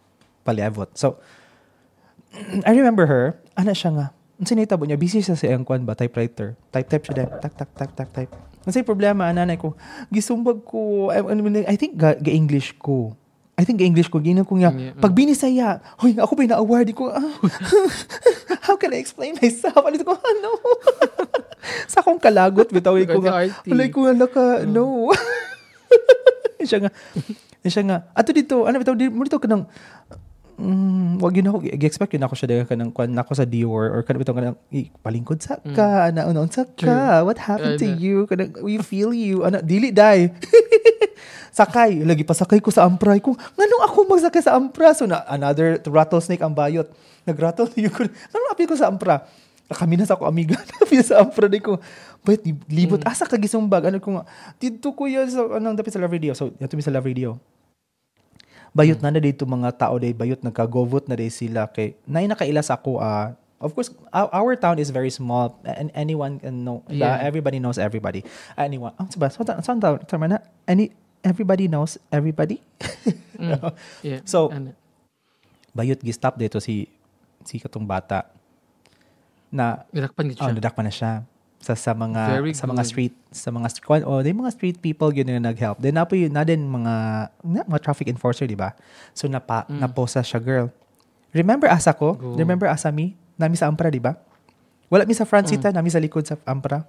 palibot. So I remember her, ana siya nga, unsa nahitabo niya, busy siya sa iyang kuan ba, typewriter. Type type siya dahil, tak tak tak tak type. Unsay problema ana ko, gisumbag ko, I think ga English ko. I think ga English ko, ginan ko nga, pag binisaya, hoy, ako ba na-award ko, ah, how can I explain myself? Ano ko, ano? Sa akong kalagot, bitaw ko nga, RT. alay ko nga, naka, no. Siya nga, ato dito, ano bitaw, di, mo dito ka ng, wag yun ako, gi-expect yun ako siya dahil kanang kuan nako sa Dior or kanang bitaw kanang palingkod sa ka, ana una unsa ka, what happened to Ano. you, kanang we feel you, ana dili dai. Sakay, lagi pasakay ko sa ampray ko. Nganong ako magsakay sa ampra? So na another rattlesnake ang bayot. Nagrattle yung ko. Nganong apil ko sa ampra? Kami na sa ako amiga apil sa ampra di ko. Bayot libot asa ka gisumbag? Ano ko nga didto ko yan sa anong dapit sa Love Radio. So yato mi sa Love Radio. Bayot na na dito mga tao day, bayot nagkagovot na day sila kay nay nakaila sa ako, ah, of course our town is very small and anyone can know. Everybody knows everybody, anyone, oh, ba so so tama na any everybody knows everybody. So, Ano. Bayot gi-stop dito si katong bata na Gidakpan gid oh, siya. nadakpan na siya sa mga Very sa mga good. street sa mga street oh, di mga street people yun nga nag-help. Then napo yun na din mga na, mga traffic enforcer, di ba? So napa naposa siya, girl. Remember asa ko? Go. Remember asa mi? Nami sa Ampra, di ba? Wala mi sa front seat, ha? Nami sa likod sa Ampra.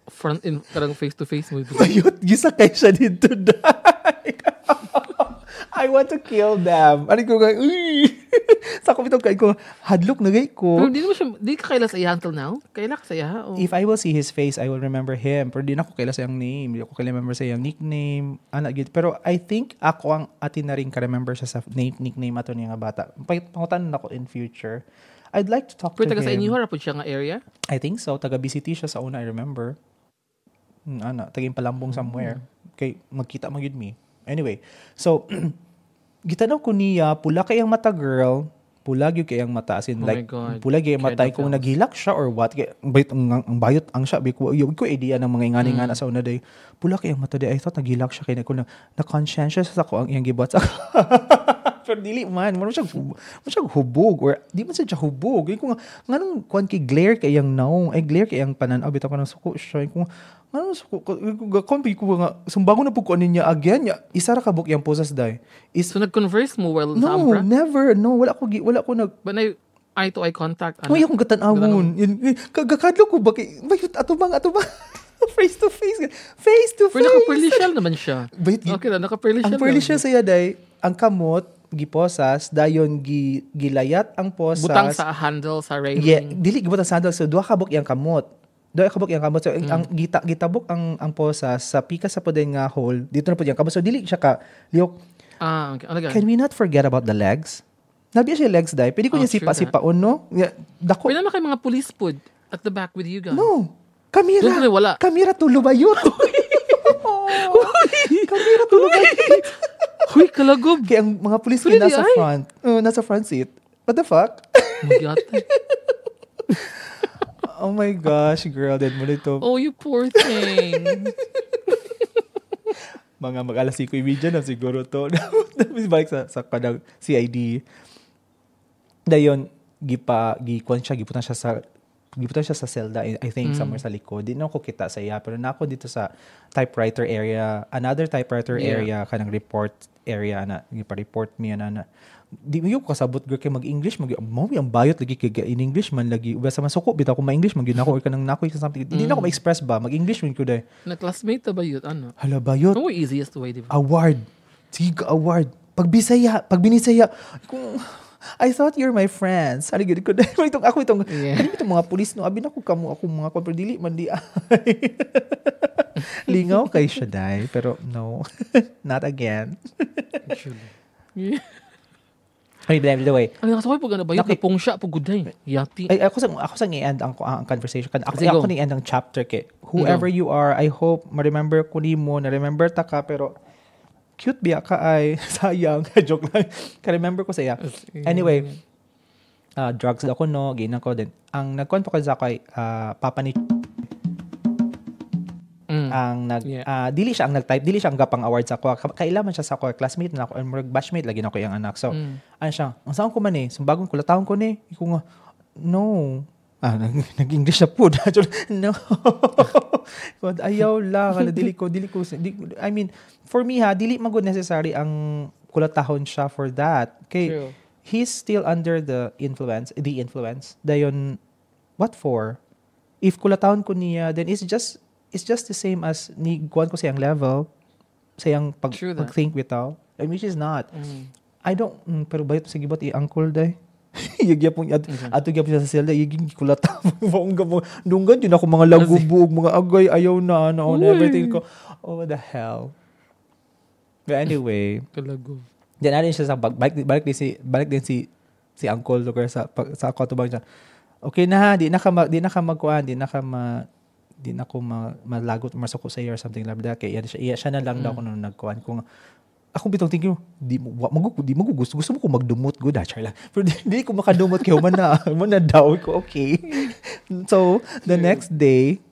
Front in karang face to face mo. Bayot gisakay siya dito dai. I want to kill them. Ano ko nga, uy! Sa ko bitong kay ko, hadlok na gay ko. Pero di naman siya, di ka kaila sa iya until now? Kaila ka sa iya? O? If I will see his face, I will remember him. Pero di na ako kaila sa iyang name. Di ako kaila remember sa iyang nickname. Ana, gid. Pero I think ako ang atin na rin ka-remember siya sa name, nickname ato niya nga bata. Pangutan na ako in future. I'd like to talk Pero to taga sa him. inyo ra pud siya nga area? I think so. Taga BCT siya sa una, I remember. Ana, taga Palambong somewhere. Kay magkita man gyud mi. Anyway, so gitanaw ko niya, pula kay ang mata, girl. Pula gyud kay ang mata, as in Oh my like God. pula gyud ang mata Kind of kung feels. naghilak siya or what. Kay bayot ang bayot ang siya ko yung ko idea ng mga ingani-ngana sa una day. Pula kay ang mata day. I thought naghilak siya kay na ko na, na conscientious ako ang iyang gibuhat sa pero dili man, mo siya hubog or di man siya hubog. Yung ko nga nganong kuan kay glare kay iyang naong, ay glare kay iyang panan-aw bitaw ko nang suko siya. Yung ko nga, nganong suko ko ko ko nga sumbangon na pud ko ani niya again niya. Isa ra ka book iyang posas day. Is So nag-converse mo while sa no, Ampra? never. No, wala ko nag But na eye to eye contact ano? Uy, akong gatanawon. Kagakadlo ko ba kay bayot atubang face to face. Face to Pero face. naka-pearly shell naman siya. Bayot Okay na, naka-pearly ang shell. pearly naman. shell saya day, ang kamot giposas dayon gi gilayat ang posas. Butang sa handle, sa railing. Yeah, dili gibutang sa handle, so duha ka buok iyang kamot. Duha ka buok iyang kamot. So ang gitabok ang posas sa pikas sa pud nga hole. Dito na pud iyang kamot. So dili siya ka lihok. Ah, okay. Ano Can we not forget about the legs? Nabiya siya legs day. Pwede ko Oh, niya true sipa sipaon no. Yeah, dako. Pero naman kay mga police pod at the back with you guys. No. Kamera. Doon tuloy wala. Kamera tulo ba yun? Kamera tulo ba yun? Huy, kalagob. Kaya ang mga pulis Tuloy kay nasa di ay. front. Nasa front seat. What the fuck? Magyate. Oh my gosh, girl. Then mo nito. Oh, you poor thing. Mga mag-alas 5:30 na siguro to. Balik sa kanang CID. Dayon, gipa, gikuan siya, giputan siya sa selda, I think, somewhere sa likod. Di na ako kita sa iya, pero na ako dito sa typewriter area, another typewriter area, kanang report area na, gipa-report mi na. Di mo yung kasabot, girl, kay mag-English, mag mo ang bayot lagi kay in English man lagi. Basta masuko bitaw ko ma-English man gyud ako or kanang nako sa something. Hindi na ako ma-express ba, mag-English man ko day. Na classmate ba yun? Ano? Hala, bayot. No easiest way, di ba? Award. Sige, award. Pag Bisaya, pag Binisaya, kung I thought you're my friends. Ano gid ko itong ako itong kanina itong mga pulis, no, abi na ko kamo ako mga kon, pero dili man di ay. Lingaw kay siya dai, pero no. Not again. Actually. Yeah. Ay, by the way, Ano kasabay pag ano ba yun? Okay. Napong siya pag guday. Yati. Ay, ako sa i-end ang conversation. Kan ako Sige, ako go. ni end ang chapter kay whoever you are, I hope ma-remember ko nimo, na remember ta ka, pero cute biya ka ay sayang, joke lang. Ka-remember ko sa iya. Anyway, drugs ako, no, ginan ko din. Ang nagkuan pa ko sa ako ay papa ni ang nag dili siya ang nag-type, dili siya ang gapang award sa ako. Kaila man siya sa ako, classmate na ako, and murag batchmate lagi na ako iyang anak. So, ano siya, ang saan ko man eh, sumbagong kulatahon ko ni. Iko nga, no. Ah, nag-English na po. No. God, ayaw lang. Ano, dili ko, di, I mean, for me ha, dili man good necessary ang kulatahon siya for that. Kay, he's still under the influence. Dayon, what for? If kulatahon ko niya, then it's just the same as ni kuan ko sa iyang level, sa iyang pag, True that. pag-think bitaw. I mean, which is not. I don't, pero bayot sige ba't i-uncle day? Yagya pong ato gyapon siya sa selda, yaging kulata bongga mo. Dunggan yun ako mga lagubog, mga agay, ayaw na, ano, and everything ko. Oh, what the hell. But anyway, Kalago. Diyan na siya sa balik din si uncle lugar sa ako tubang siya. Okay na ha, di na ka magkuan, di na ko malagot masuko sa iyo or something like that. Kaya iya siya na lang daw kung nung nagkuan kung akong bitong thinking, di mo wa, magu, di mo gusto gusto mo ko magdumot gud ha, char lang. Pero di ko makadumot kay human na daw ko, okay. So, the next day,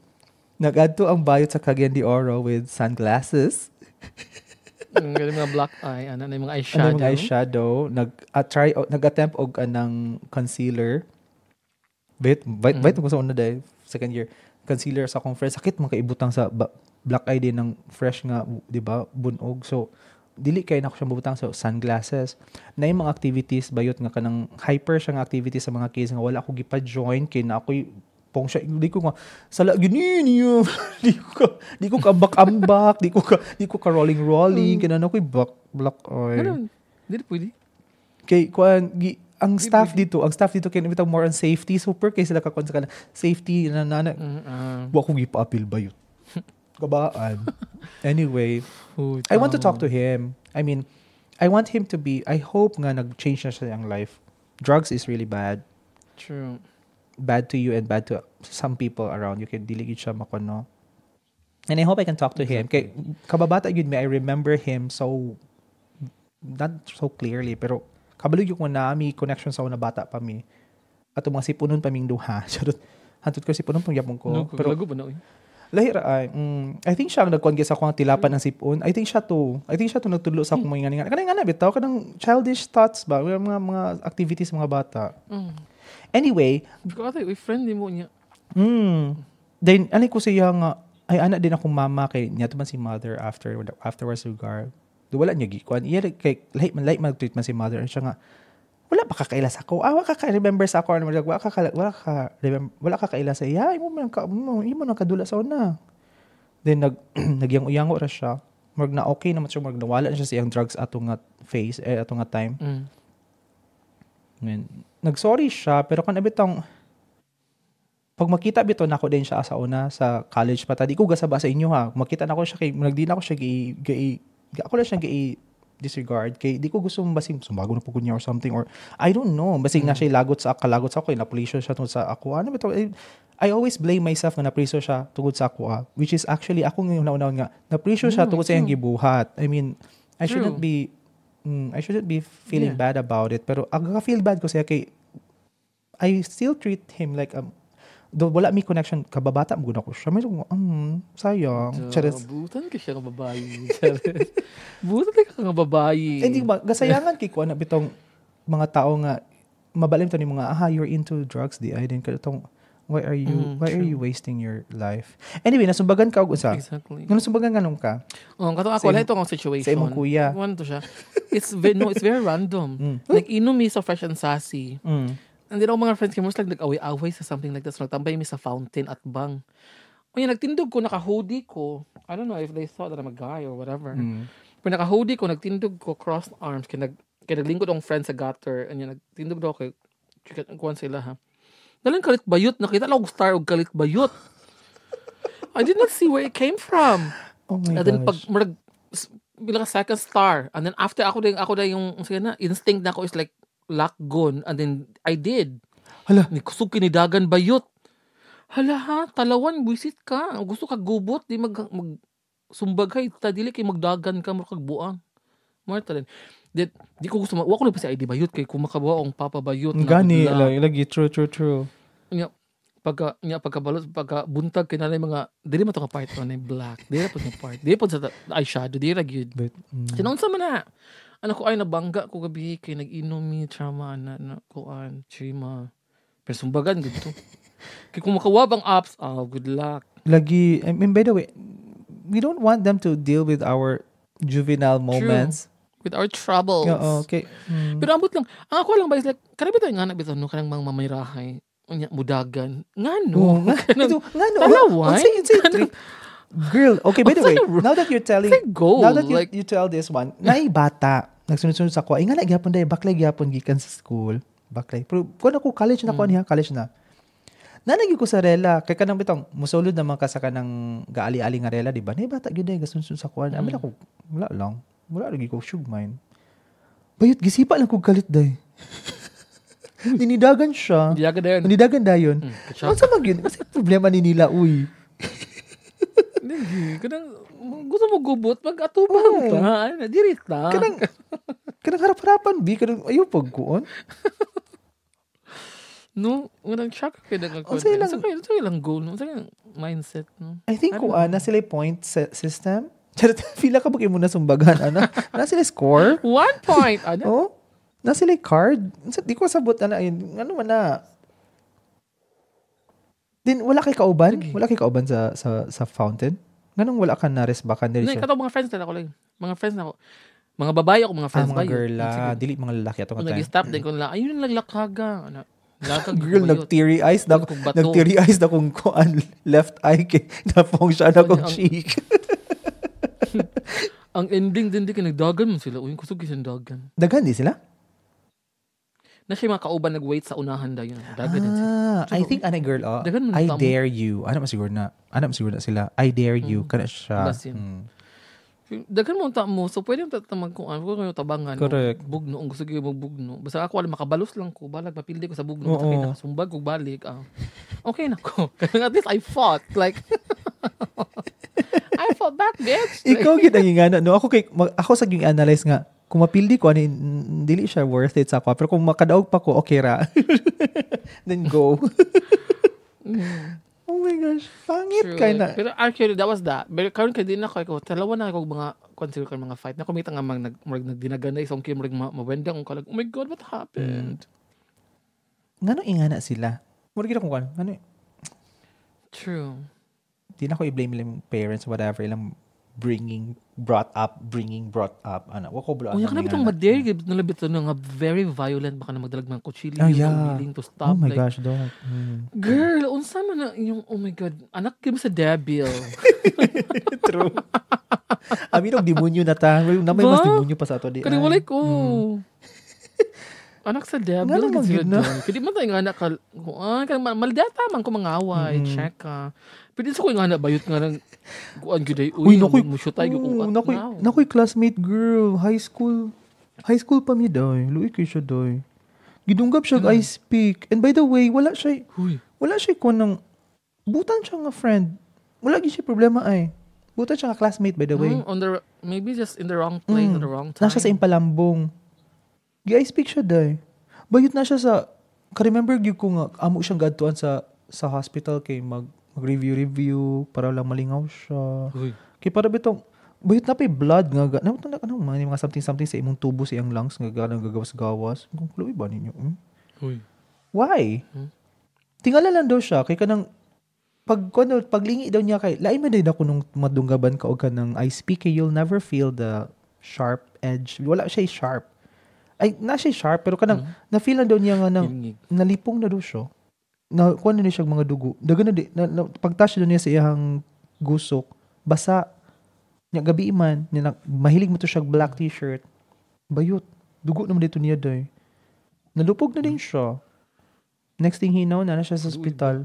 nag-adto ang bayot sa Cagayan de Oro with sunglasses. Yung ganun mga black eye, ano, yung mga eyeshadow. Ano yung mga eyeshadow, nag try nag-attempt og anang concealer. Bit bit bit ko sa una day, second year. Concealer sa akong friend, sakit man kaibutang sa black eye din ng fresh nga, di ba, bunog. So dili kay nako siya mabutang sa sunglasses. Na yung mga activities bayot nga kanang hyper siya nga activities sa mga kids nga wala ko gipa-join kay na ako'y pong siya di ko nga sala gini niyo di ko ka ambak-ambak, di ko ka rolling rolling kay na ako'y black black eye. Ganun. Di pwede. Kay kuan gi, ang staff dito kay bitaw more on safety, super kay sila ka kuan sa kana safety na na, na. Wa ko gipa-appeal ba yun kabaan. Anyway, I want to talk to him. I mean, I want him to be, I hope nga nag-change na siya ang life. Drugs is really bad. True. Bad to you and bad to some people around you. Kay dili gid siya makuno. And I hope I can talk to him. Kay kababata yun may I remember him so not so clearly, pero kabalo yung na mi connection sa una bata pa mi. Ato mga sipunon pa ming duha. Charot. Hantod ko sipunon pang yapon ko. No, pero kalago ba na, uy? Lahi ra ay. I think siya ang nagkuan sa akong tilapan ng sipon. I think siya to nagtulo sa akong mga nga. Kanang nga na bitaw kanang childish thoughts ba, mga activities mga bata. Anyway, Because ate, uy, friend mo niya. Then ano ko siya nga ay ana din akong mama kay niya to man si mother afterwards lugar. Do wala niya gikuan. Iya kay lahi man treat man si mother. Ano siya nga wala pa kakaila sa ako. Ah, wala ka remember sa ako. Ano, wala ka wala ka kaila sa iya. Imo nang kadula sa una. Then nagyang-uyango ra siya. Murag na okay naman siya, murag nawala na siya sa iyang drugs ato nga phase, eh, ato nga time. Then, nag-sorry siya, pero kan bitong pag makita bitaw nako din siya sa una sa college pa ta, di ko gasaba sa inyo ha. Makita nako siya kay nagdi na ako siya gi ako lang siya gi disregard kay di ko gusto basing sumbago na po niya or something or I don't know, basing na siya lagot sa kalagot sa ako, na police siya tungod sa ako, ano bitaw eh, I always blame myself nga napriso siya tungod sa ako ah, which is actually ako ngayon una nga napriso siya tungod sa iyang gibuhat. I mean, I shouldn't be I shouldn't be feeling bad about it. Pero ang feel bad ko siya kay I still treat him like though wala mi connection, kababata mo ko siya. May sayang. Charis. Butan ka siya nga babae. Charis. Butan ka nga babae. Eh, di ba, gasayangan kay ko na bitong mga tao nga mabalim to ni mga aha, you're into drugs di ay din ka tong why are you wasting your life? Anyway, nasumbagan ka og usa. Exactly. Nga nasumbagan nganong ka? Oh, kato ako, Sa wala ito ang situation. sa imong kuya. Ano to siya? It's very, no, it's very random. Nag-inom mi sa Fresh and Sassy. And then, ako mga friends kay most like nag-away-away sa something like that. So, nagtambay mi sa fountain at bang. O yan, nagtindog ko, naka-hoodie ko. I don't know if they thought that I'm a guy or whatever. Pero naka-hoodie ko, nagtindog ko, crossed arms. Kay naglingkod akong friend sa gutter. And yan, nagtindog daw kay, kuwan sila ha. Dalang kalit bayot. Nakita lang og star og kalit bayot. I did not see where it came from. Oh my And then pag gosh. murag bilang ka second star, and then after ako din yung sige na instinct na ako is like lock gun, and then I did. Hala. Ni kusog kinidagan bayot. Hala ha, talawan buisit ka. Gusto ka gubot di mag sumbag kay ta dili kay magdagan ka murag kag buang. Marta din. Di ko gusto wa ko na pa si ID bayot kay kung makabuha akong papa bayot na Gani, good luck. lagi, true, true, true. Nya pagkabalot, pagka buntag kay nanay mga dili man to ka part na black. Dili po nga part. Dili po sa eyeshadow, dili ra gyud. But, Sinunsa man na. Ano ko ay nabangga ko gabi kay nag-inom mi trauma na na kuan chima. Pero sumbagan gud to. Kay kung makawab ang apps, oh, good luck. Lagi, I mean, by the way, we don't want them to deal with our juvenile moments. With our troubles. Oo, okay. Pero ambot lang, ang ako lang ba is like, kanang bitaw nga na bitaw no, kanang mga mamayrahay, unya mudagan. Ngano? Oo, nga, ito, nga no. Talawan? Unsay Girl, okay, by the way, Unsay now that you're telling, unsay goal? now that you, Like- you tell this one, naay bata, nagsunod-sunod sa ko, ay nga na gyapon day, baklay gyapon gikan sa school. Baklay. Pero kuan ako college na kuan niya, college na. Nanagi ko sa rela, kay kanang bitong musulod naman ka sa kanang gaali-ali nga rela, di ba? Nay bata gyud day gasunod sa kuan. Amin ako, wala lang. Wala lagi ko shug mine. Bayot gisipa lang kog kalit day. Ninidagan siya. Diyaga dayon. Ninidagan dayon. Katsa. Unsa man gyud? Kasi problema ni nila uy. Hindi, kanang gusto mo gubot, mag-atubang Oo. ta. Ay, na, diri ta. Kanang harap-harapan bi kanang ayo pagkuon. No, kanang shock kay dagang Unsa ilang- Unsa ilang goal, no? Unsa ilang mindset, no? I think kuan na sila point system. Charot, feel ka ba kayo muna sumbagan ana? Na sila score? 1 point. Ano? Oh? Na sila card? Unsa di ko sabot ana ayun. Ano man na? Din wala kay kauban? Wala kay kauban sa fountain? Nganong wala ka na resbakan diri Nay, siya? kato mga friends na ako lang. Mga friends na ako. Mga babae ako, mga Ah, friends mga ba yun? girl Sige. ah, dili mga lalaki ato nga time. Nag-stop din ko nila. Ayun naglakaga. Ano, lakag Girl, nag teary eyes na Kung bato. nag teary eyes na kung kuan left eye kay napong siya na kong cheek. Ang ending din di kay nagdagan mo sila. Uy, kusog gyud dagan. Daghan di sila? Na siya mga kauban nag-wait sa unahan dayon. Dagan din sila. Ah, I think ana girl oh. Daghan man I tamo. dare you. Ano man siguro na? Ano man siguro na sila? I dare you kana siya. Basin. Daghan mo ta mo. So pwede mo tatamag kung ano kung tabangan. Correct. Bugno ang gusto gyud magbugno. Basta ako alam makabalos lang ko balag mapildi ko sa bugno. Oo. Basta kay nakasumbag kog balik. Ah. Okay na ko. At least I fought. Like I fought back, bitch. Like, Ikaw gid ang ingana no. Ako kay ako sa gyud analyze nga kung mapildi ko ani dili siya worth it sa ako. Pero kung makadaog pa ko okay ra. Then go. Oh my gosh, pangit True. kay na. Pero actually, that was that. Pero karon kay di na ko, talawa na ako mga consider ko mga fight. Na kumita nga mag nag murag nagdinaganay sa kay murag mawendang ko kalag. Oh my God, what happened? Ngano ingana sila? Mura gid akong kuan. Ngano True. di na ko i-blame ilang parents whatever ilang bringing brought up bringing brought up ana wa ko bulaan. Unya ka na bitong madare gid na bitaw na nga very violent baka na magdalag mga kutsilyo Oh, yeah. willing to stop Oh my like gosh, dog. Girl, unsa man na yung oh my God, anak gyud mo sa devil. True. Amin og demonyo na ta. Na may mas Ba? demonyo pa sa ato di. Kani walay ko. Anak sa devil Nga naman gid sila gid na. doon. Kaya di man tayo nga anak ka, kuan, kanang maldata man ko mangaway, check ka. Pero di sa ko nga anak bayot nga nang kuan gyud ay, Uy, uy, nakoy, musyutay gyud oh, ko nakoy, nakoy classmate girl, high school. High school pa mi day. Luoy kay siya day. Gidunggab siya og ice pick. And by the way, wala siya Uy, wala siya kuan ng butan siya nga friend. Wala gyud siya problema ay. Buto siya nga classmate, by the way. On the maybe just in the wrong place at the wrong time. Na siya sa Impalambong. Gi-ice pick siya day. Bayot na siya sa ka-remember gyud ko nga amo siyang gadtuan sa hospital kay mag review para lang malingaw siya. Uy. Kay para bitong bayot na pay blood nga na na ano mga something something sa imong tubo, sa iyang lungs nga ganang gagawas-gawas. Kung kluwi ba ninyo? Hmm? Uy. Why? Hmm? Tingala lang daw siya kay kanang pag kuno paglingi daw niya kay lain man din ako nung madunggaban ka og kanang ice pick kay you'll never feel the sharp edge. Wala siya sharp. Ay, na siya sharp pero kanang na-feel na daw niya nga nang Hingig. Nalipong na daw siya. Na kuan na niya siya mga dugo. Dagan na di na, pag-touch daw niya sa iyang gusok, basa. Nya gabi man, nya na, mahilig mo to siya black t-shirt. Bayot. Dugo naman dito niya day. Nalupog na din siya. Next thing he know, na siya sa Dugo. ospital.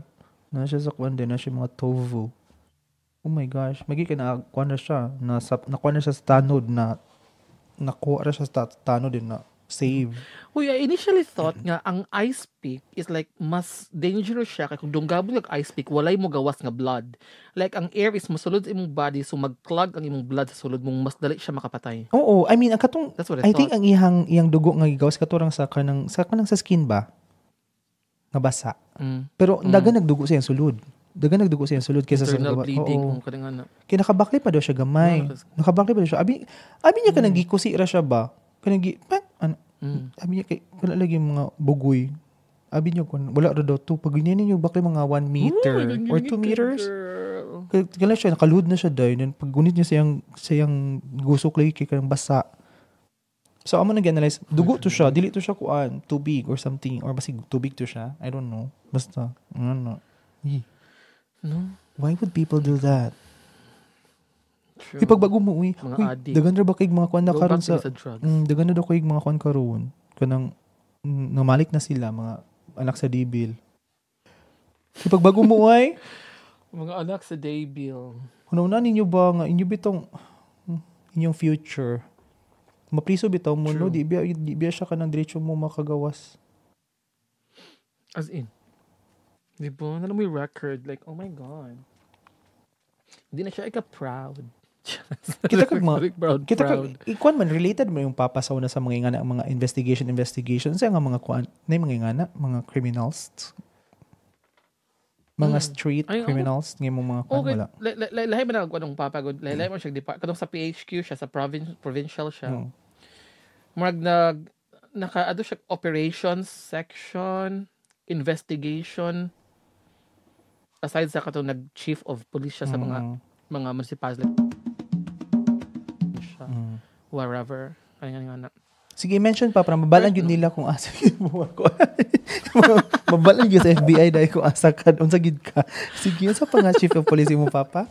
Na siya sa kuan din, na siya mga tovu. Oh my gosh, magi ka na kuan na siya, na sa nakuha na siya sa tanod na nakuha na siya sa tanod din na save. Uy, I initially thought nga ang ice pick is like mas dangerous siya kay kung dunggabon kag ice pick walay mo gawas nga blood. Like ang air is mosulod sa imong body, so mag-clog ang imong blood sa sulod mong mas dali siya makapatay. Oo, I mean, ang katong That's what I I think thought. ang iyang dugo nga gigawas katurang sa kanang sa skin ba? Nga basa. Pero dagan nagdugo sa iyang sulod. Dagan nagdugo sa iyang sulod kaysa sa Internal gawa- bleeding Oo. kung kanang ana. Kaya nakabakli pa daw siya gamay. Nakabakli pa daw siya. Abi niya kanang gikusi ra siya ba? Kanang gi pa, ano, abi niya kay kana lagi mga bugoy. Abi niya kun wala ra daw to. Pag ganyan ninyo bakli mga 1 meter Uy, or 2 meters. girl. Kaya siya nakaluhod na siya dahil then pag gunit niya siyang gusok lagi kay kanang basa. So amo nag analyze dugo to siya, dili to siya kuan, tubig or something or basig tubig to siya. I don't know. Basta ano. Yee. No? Why would people do that? True. Uy, pagbago mo, uy. Mga Uy, addict. dagan ra ba kay mga kuan na Go karon back sa to sa drugs. Dagan na daw kay mga kuan karon. Kanang namalik na sila mga anak sa dibil. Uy, pagbago mo ay, Mga anak sa Daybill. Hunong ninyo ba nga inyo bitong inyong future. Mapriso bitaw mo no, True. di biya siya kanang diretso mo makagawas. As in. Di ba? Alam mo yung record. Like, oh my God. Hindi na siya ika-proud. Kita kag mga Like, proud, kita proud. kag ikuan man related mo yung papasaw na sa mga ingana mga investigation sa nga mga kuan na yung mga ingana mga criminals, mga street Ay, ako- criminals nga imong mga kuan Okay, wala. Lahi man ang anong papagod. Lahi man siya depart. Katong sa PHQ siya, sa provincial siya. Murag naka ado siya operations section, investigation. Aside sa katong nag chief of police siya sa mga mga municipality siya. Wherever. Ay nga nga na. Sige, mention pa para mabalan gyud nila kung asa gyud mo ako. Mabalan gyud sa FBI dahil kung asa ka, unsa gyud ka. Sige, unsa pa nga chief of police mo papa?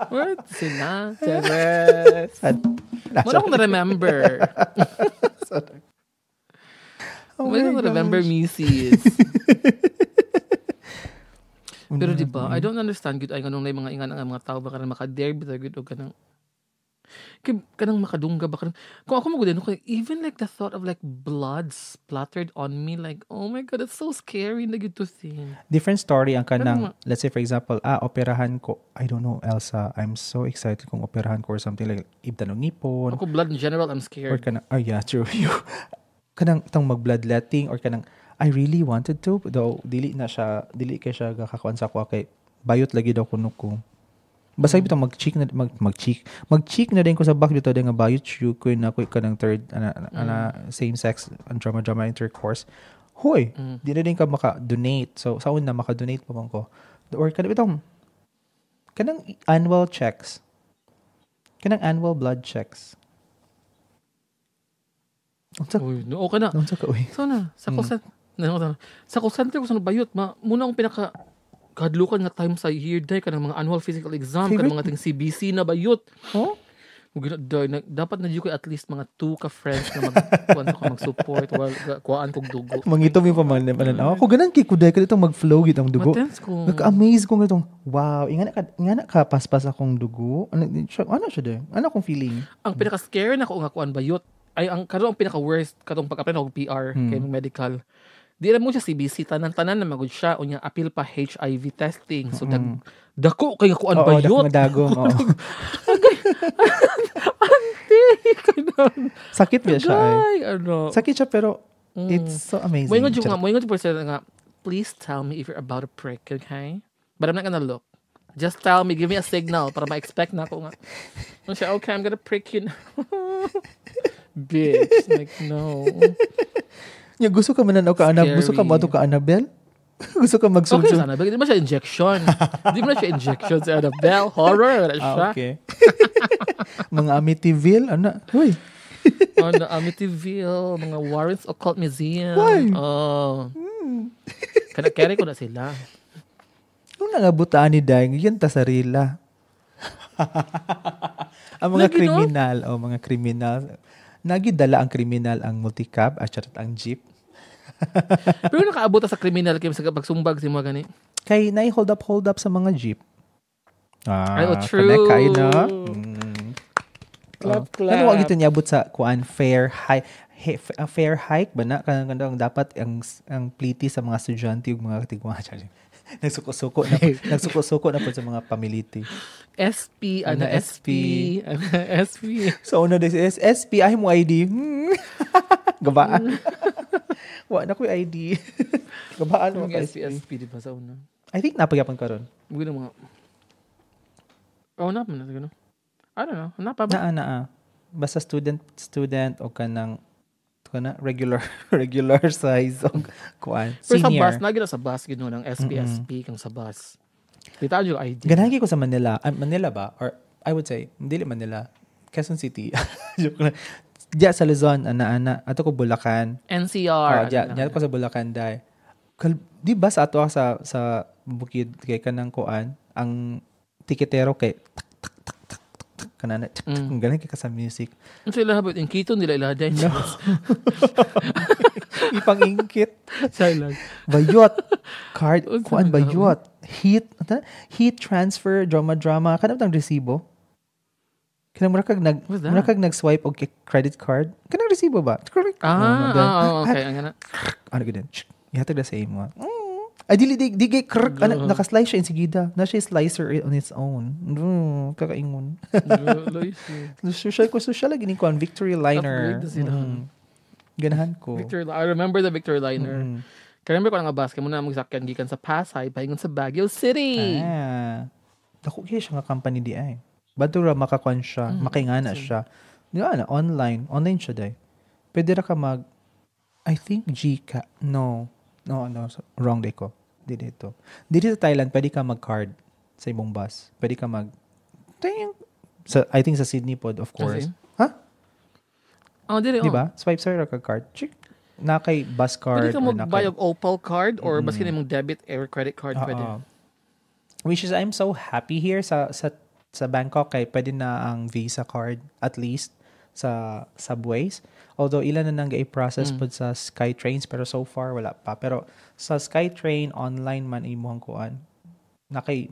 What? Sina? Teres. Wala akong na-remember. Oh Wala akong my na-remember, gosh. misis. Pero di ba, I don't understand gud ay nganong nay mga ingan ang mga tao ba kanang maka-dare bitaw gud og kanang kay kanang makadungga ba kanang kung ako magud ano kay even like the thought of like blood splattered on me, like, oh my God, it's so scary na gud to think. Different story ang kanang, Pero let's say for example, operahan ko. I don't know, Elsa, I'm so excited kung operahan ko or something like ibtan og ngipon Ako blood in general, I'm or scared. kanang, oh yeah, true. You kanang tang mag bloodletting or kanang I really wanted to though dili na siya, dili kay siya gakakuan sa ako kay bayot lagi daw kuno ko. Basta bitong mag-cheek na mag-cheek na din ko sa back bitaw din nga bayot you ko na ko kanang third ana, ana, same sex ang drama drama intercourse. Hoy, di na din ka maka-donate. So sa una maka-donate pa man ko. Or kanang bitong kanang annual checks. Kanang annual blood checks. Unsa Uy, no, okay na. unsa ka uy? So na, sa call center, sa call center ko sa bayot, ma, muna akong pinaka kadlukan nga time sa year day kanang mga annual physical exam, kanang Favorite? mga ting CBC na bayot. Oh? Mugina day, na, dapat na jud ko at least mga two ka friends na mag kuan ka mag-support while kuhaan kog dugo. Mangitom yung pamanan. Ako ganan kay kuday ka ditong mag-flow gid ang dugo. Matense ko. Nagka-amaze ko nga itong, wow, ingana ka paspas akong dugo. Ano siya day? Ano akong feeling? Ang pinaka-scary na ko nga kuan bayot ay ang karon ang pinaka-worst katong pag-apply na og PR kay medical. Di ra mo siya CBC, tanan-tanan na magud siya, unya apil pa HIV testing. So dako kay kuan Oo, ba dako yun? nga dagom. Oo. Kanang Sakit ba siya ay? Ay, ano. Sakit siya pero it's so amazing. Moingon jud nga, Charot. moingon jud sila nga, "Please tell me if you're about to prick, okay? But I'm not gonna look. Just tell me, give me a signal para ma-expect na ako nga." Ano siya, "Okay, I'm gonna prick you now." Bitch, like, no. Nya, gusto ka man na ka Anna, gusto ka Scary. mo ka Annabelle? Gusto ka Okay magsulsul? sa Annabelle, di ba siya injection? Di ba siya injection sa Annabelle? Horror, wala siya. Ah, okay. Mga Amityville, ano? Uy, Ano, Amityville, mga Warren's Occult Museum. Why? Oh. Kana carry ko na sila. Nung nangabutaan ni Dang, yun ta sarila. Ang mga Lagi, no? kriminal, o mga kriminal, nagidala ang kriminal ang multicab, at charot ang jeep. Pero nakaabot ta sa criminal kay sa pagsumbag si mga gani. Kay nai hold up sa mga jeep. Ah, Ay, oh, true. Connect kayo na. Clap, clap. Ano wa gito niabot sa kuan fair high fair hike ba na kanang kanang dapat ang pliti sa mga estudyante ug mga tigwa. Nagsuko-suko na nagsuko-suko na po sa mga pamiliti. SP, ano, Ano, SP, ano, SP. So una this is SP ay mo ID. Gabaan. Wa na ko'y ID. Gabaan mo Mga ka SP, SP. SP, di ba sa una? I think napagyapon karon. Mga mga, oh, na na, siguro. I don't know. Napa ba? Naa naa. Basta student student o kanang kana regular regular size o kuan. Pero sa Senior. bus, nagina sa bus, gino ng SP, SP, kang sa bus. Kita yung ID. Ganahan ko sa Manila. Ah, Manila ba? Or I would say, dili Manila. Quezon City. Joke lang. Diya sa Luzon, ana-ana. Ato ko Bulacan. NCR. Ah, ano diya, lang. diya ko sa Bulacan dai. Di ba sa ato sa sa bukid kay kanang kuan, ang tiketero kay tak tak tak tak tak tak kanana tak, tak, ganun kay ka sa music. Ano sila habot? Yung kito nila ila din. No. Ipang-ingkit. Silent. Bayot. Card. Unsa Kuan man ka, bayot. Heat. Ano? Heat transfer, drama drama. Kanang tang resibo? Kanang mura kag nag What's that? mura kag nag-swipe og credit card. Kanang resibo ba? Correct. Ah, Oh, then, ah, okay. Ang gana. Ano gud? Ihatag na sa imo. Ay dili di di kay krk ano, naka-slice siya insigida. Na siya slicer on its own. Kakaingon. Social ko social lagi ni kuan Victory liner. Upgrade na sila. Ganahan ko. Victory, I remember the Victory Liner. Kaya remember ko nga bus, kaya muna magsakyan gikan sa Pasay, pahingon sa Baguio City. Ah. Dako kay siya nga company di ay. Bato ra makakuan siya, makaingana siya. Di ba na online, online siya day. Pwede ra ka mag I think Gcash. No. No, no, wrong day ko. Di dito. Dito sa Thailand, pwede ka mag-card sa imong bus. Pwede ka mag Ting! Sa, I think sa Sydney pod, of course. Kasi? Ha? Oh, dili, Di oh. ba? Swipe sa ra ka card. Chik. Na kay bus card Pwede ka or na mag-buy kay og Opal card or baskin imong debit or credit card pwede. Oo. Which is I'm so happy here sa Bangkok kay pwede na ang Visa card at least sa subways. Although ilan na nang i-process pod sa SkyTrains pero so far wala pa. Pero sa SkyTrain online man imuhang kuan. Nakay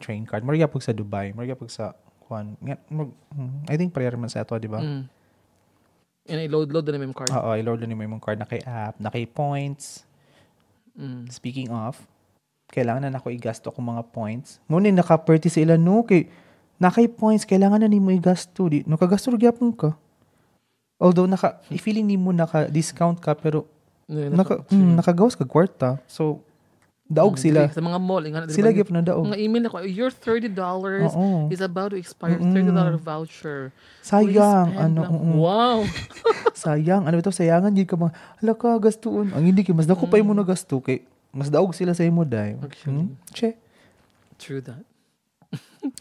train card. Mura gyapon sa Dubai, mura gyapon sa kuan. I think prayer man sa ato, di ba? And i-load-load na yung card. Oo, i-load na nimo imong card na kay app, na kay points. Speaking of, kailangan na nako igasto akong mga points. Ngunit naka-party sila no kay nakay points kailangan na nimo igasto di nakagasto ra gyapon ka. Although naka i-feeling nimo naka discount ka pero nakagawas ka kwarta. So daog sila. Sa mga mall, ingana, di Sila ba? gyapon na daog. Mga email ako, your $30 Oo. is about to expire. $30 voucher. Sayang Please spend ano lang. oo. Wow. Sayang ano ito sayangan gid ka mga hala ka gastuon. Ang hindi kay mas dako pa imo na gasto kay mas daog sila sa imo dai. Actually. Che. True that.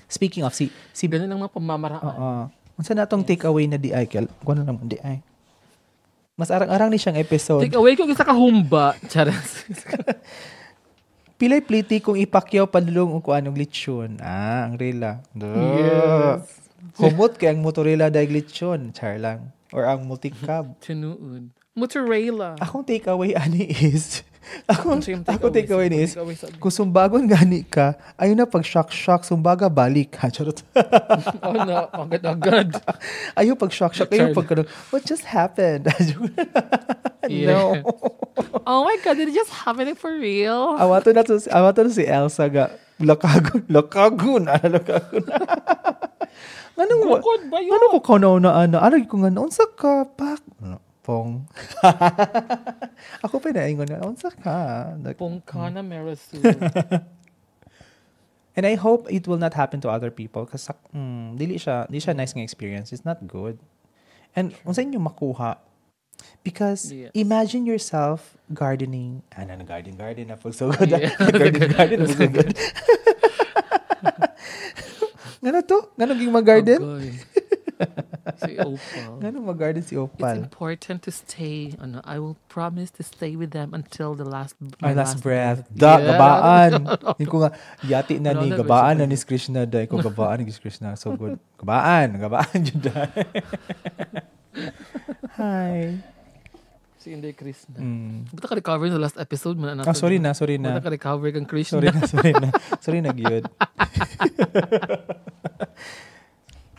Speaking of si si Ganun ang mga pamamaraan. Oo. Unsa na atong takeaway na di ay kel? Kuno lang di ay. Mas arang-arang ni siyang episode. Take away ko isa ka humba. Charas. Pilay pliti kung ipakyaw padulong og kuan og lechon. Ah, ang rela. Duh. Yes. Humot kay ang motorela dahil lechon, char lang. Or ang multicab. Tinuod. Motorela. Akong takeaway ani is Ako, Same ako takeaway ni is, Takeaway sa- kung sumbagon gani ka, ayun na pag shock-shock, sumbaga, balik. Ha, charot. Oh no, agad-agad. Ayaw pag shock-shock, ayaw Charot. pag kanang, what just happened? Yeah. No. Oh my God, did it just happen for real? Awato na si Elsa ga, lakagon, lakagon, ano, lakagon. Anong, Bukod ba yun? ano ko kaunaw na ano, ano ko nga, unsa ka, pak, ano, pong. Ako pa naingon na, unsa ka. Like, Pongka na Merasu. And I hope it will not happen to other people kasi dili siya nice nga experience. It's not good. And unsa inyo makuha? Because imagine yourself gardening. Ano na garden garden na pag so good. Garden garden na so good. Ngano to? Ngano ging mag-garden? Agoy. Si Opal. Ngano mag-garden si It's Opal? important to stay. Ano, I will promise to stay with them until the last my Our last breath. Da, gabaan. Hindi ko nga, yati na Ano ni, na, gabaan na ni Krishna. Dahil ko gabaan ni Krishna. So good. Gabaan, gabaan jud dai. Hi. Si Inday Krishna. Ba't ka recover sa last episode? Man, Ah, sorry na, sorry na. Ba't ka recover kang Krishna? Sorry na, sorry na. Sorry na, gyud.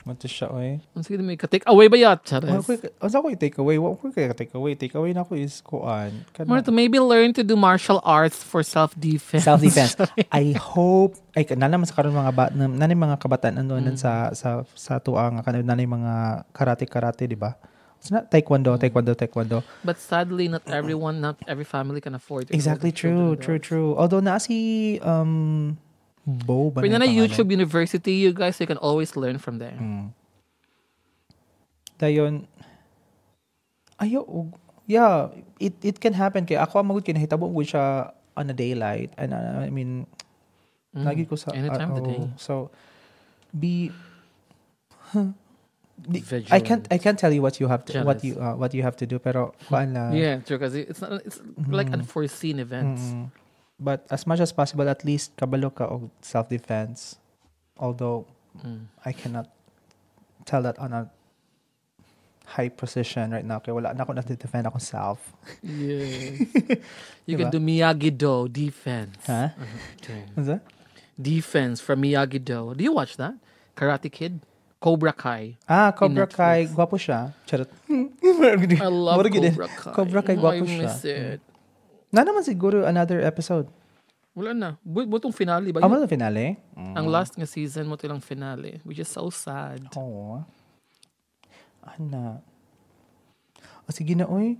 Mato siya, oy. Ang sige, may ka-take away ba yat? Chares. Unsa ko i-take away? Wa ko kay take away. Take away na ko is kuan. More to maybe learn to do martial arts for self-defense. Self-defense. I hope ay na naman sa karon mga ba, na, na mga kabataan ano mm. sa tuwa nga kanang nanay mga karate karate, di ba? It's not taekwondo, taekwondo, taekwondo. But sadly, not everyone, not every family can afford to. Exactly true, true, true. Although na si Bo ba Pero na na yung pangalan? YouTube University, you guys, you can always learn from there. Dayon ayo yeah, it can happen kay ako magud kay nahitabo gud siya on a daylight and I mean lagi ko sa Any time of the day. oh, So be I can't tell you what you have to what Jealous. you what you have to do pero kuan lang. Yeah, true. Kasi it's not, it's like unforeseen events. But as much as possible, at least kabalo ka og self-defense. Although I cannot tell that on a high position right now kay wala na ako na-defend akong self. Yes. You can Diba? do Miyagi-Do defense. Ha? Okay. Unsa? Defense from Miyagi-Do. Do you watch that? Karate Kid? Cobra Kai. Ah, Cobra Netflix. Kai, gwapo siya. Charot. I love Mura gid eh. Cobra Kai. Cobra Kai, gwapo I siya. miss it. Na naman siguro another episode. Wala na. Butong finale ba Ah, yun? mo na finale? Ang last nga season mo lang finale, which is so sad. Oo. Ana. O sige na, oy.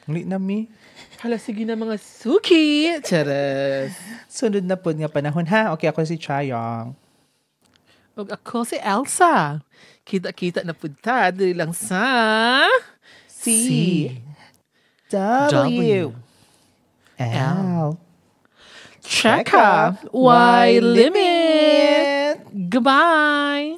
Ngli na mi. Hala, sige na mga suki! Charas! Sunod na pod nga panahon ha. Okay, ako si Chayong. Ug ako si Elsa. Kita-kita na pud ta diri lang sa C W L. Checka. Why limit? Goodbye.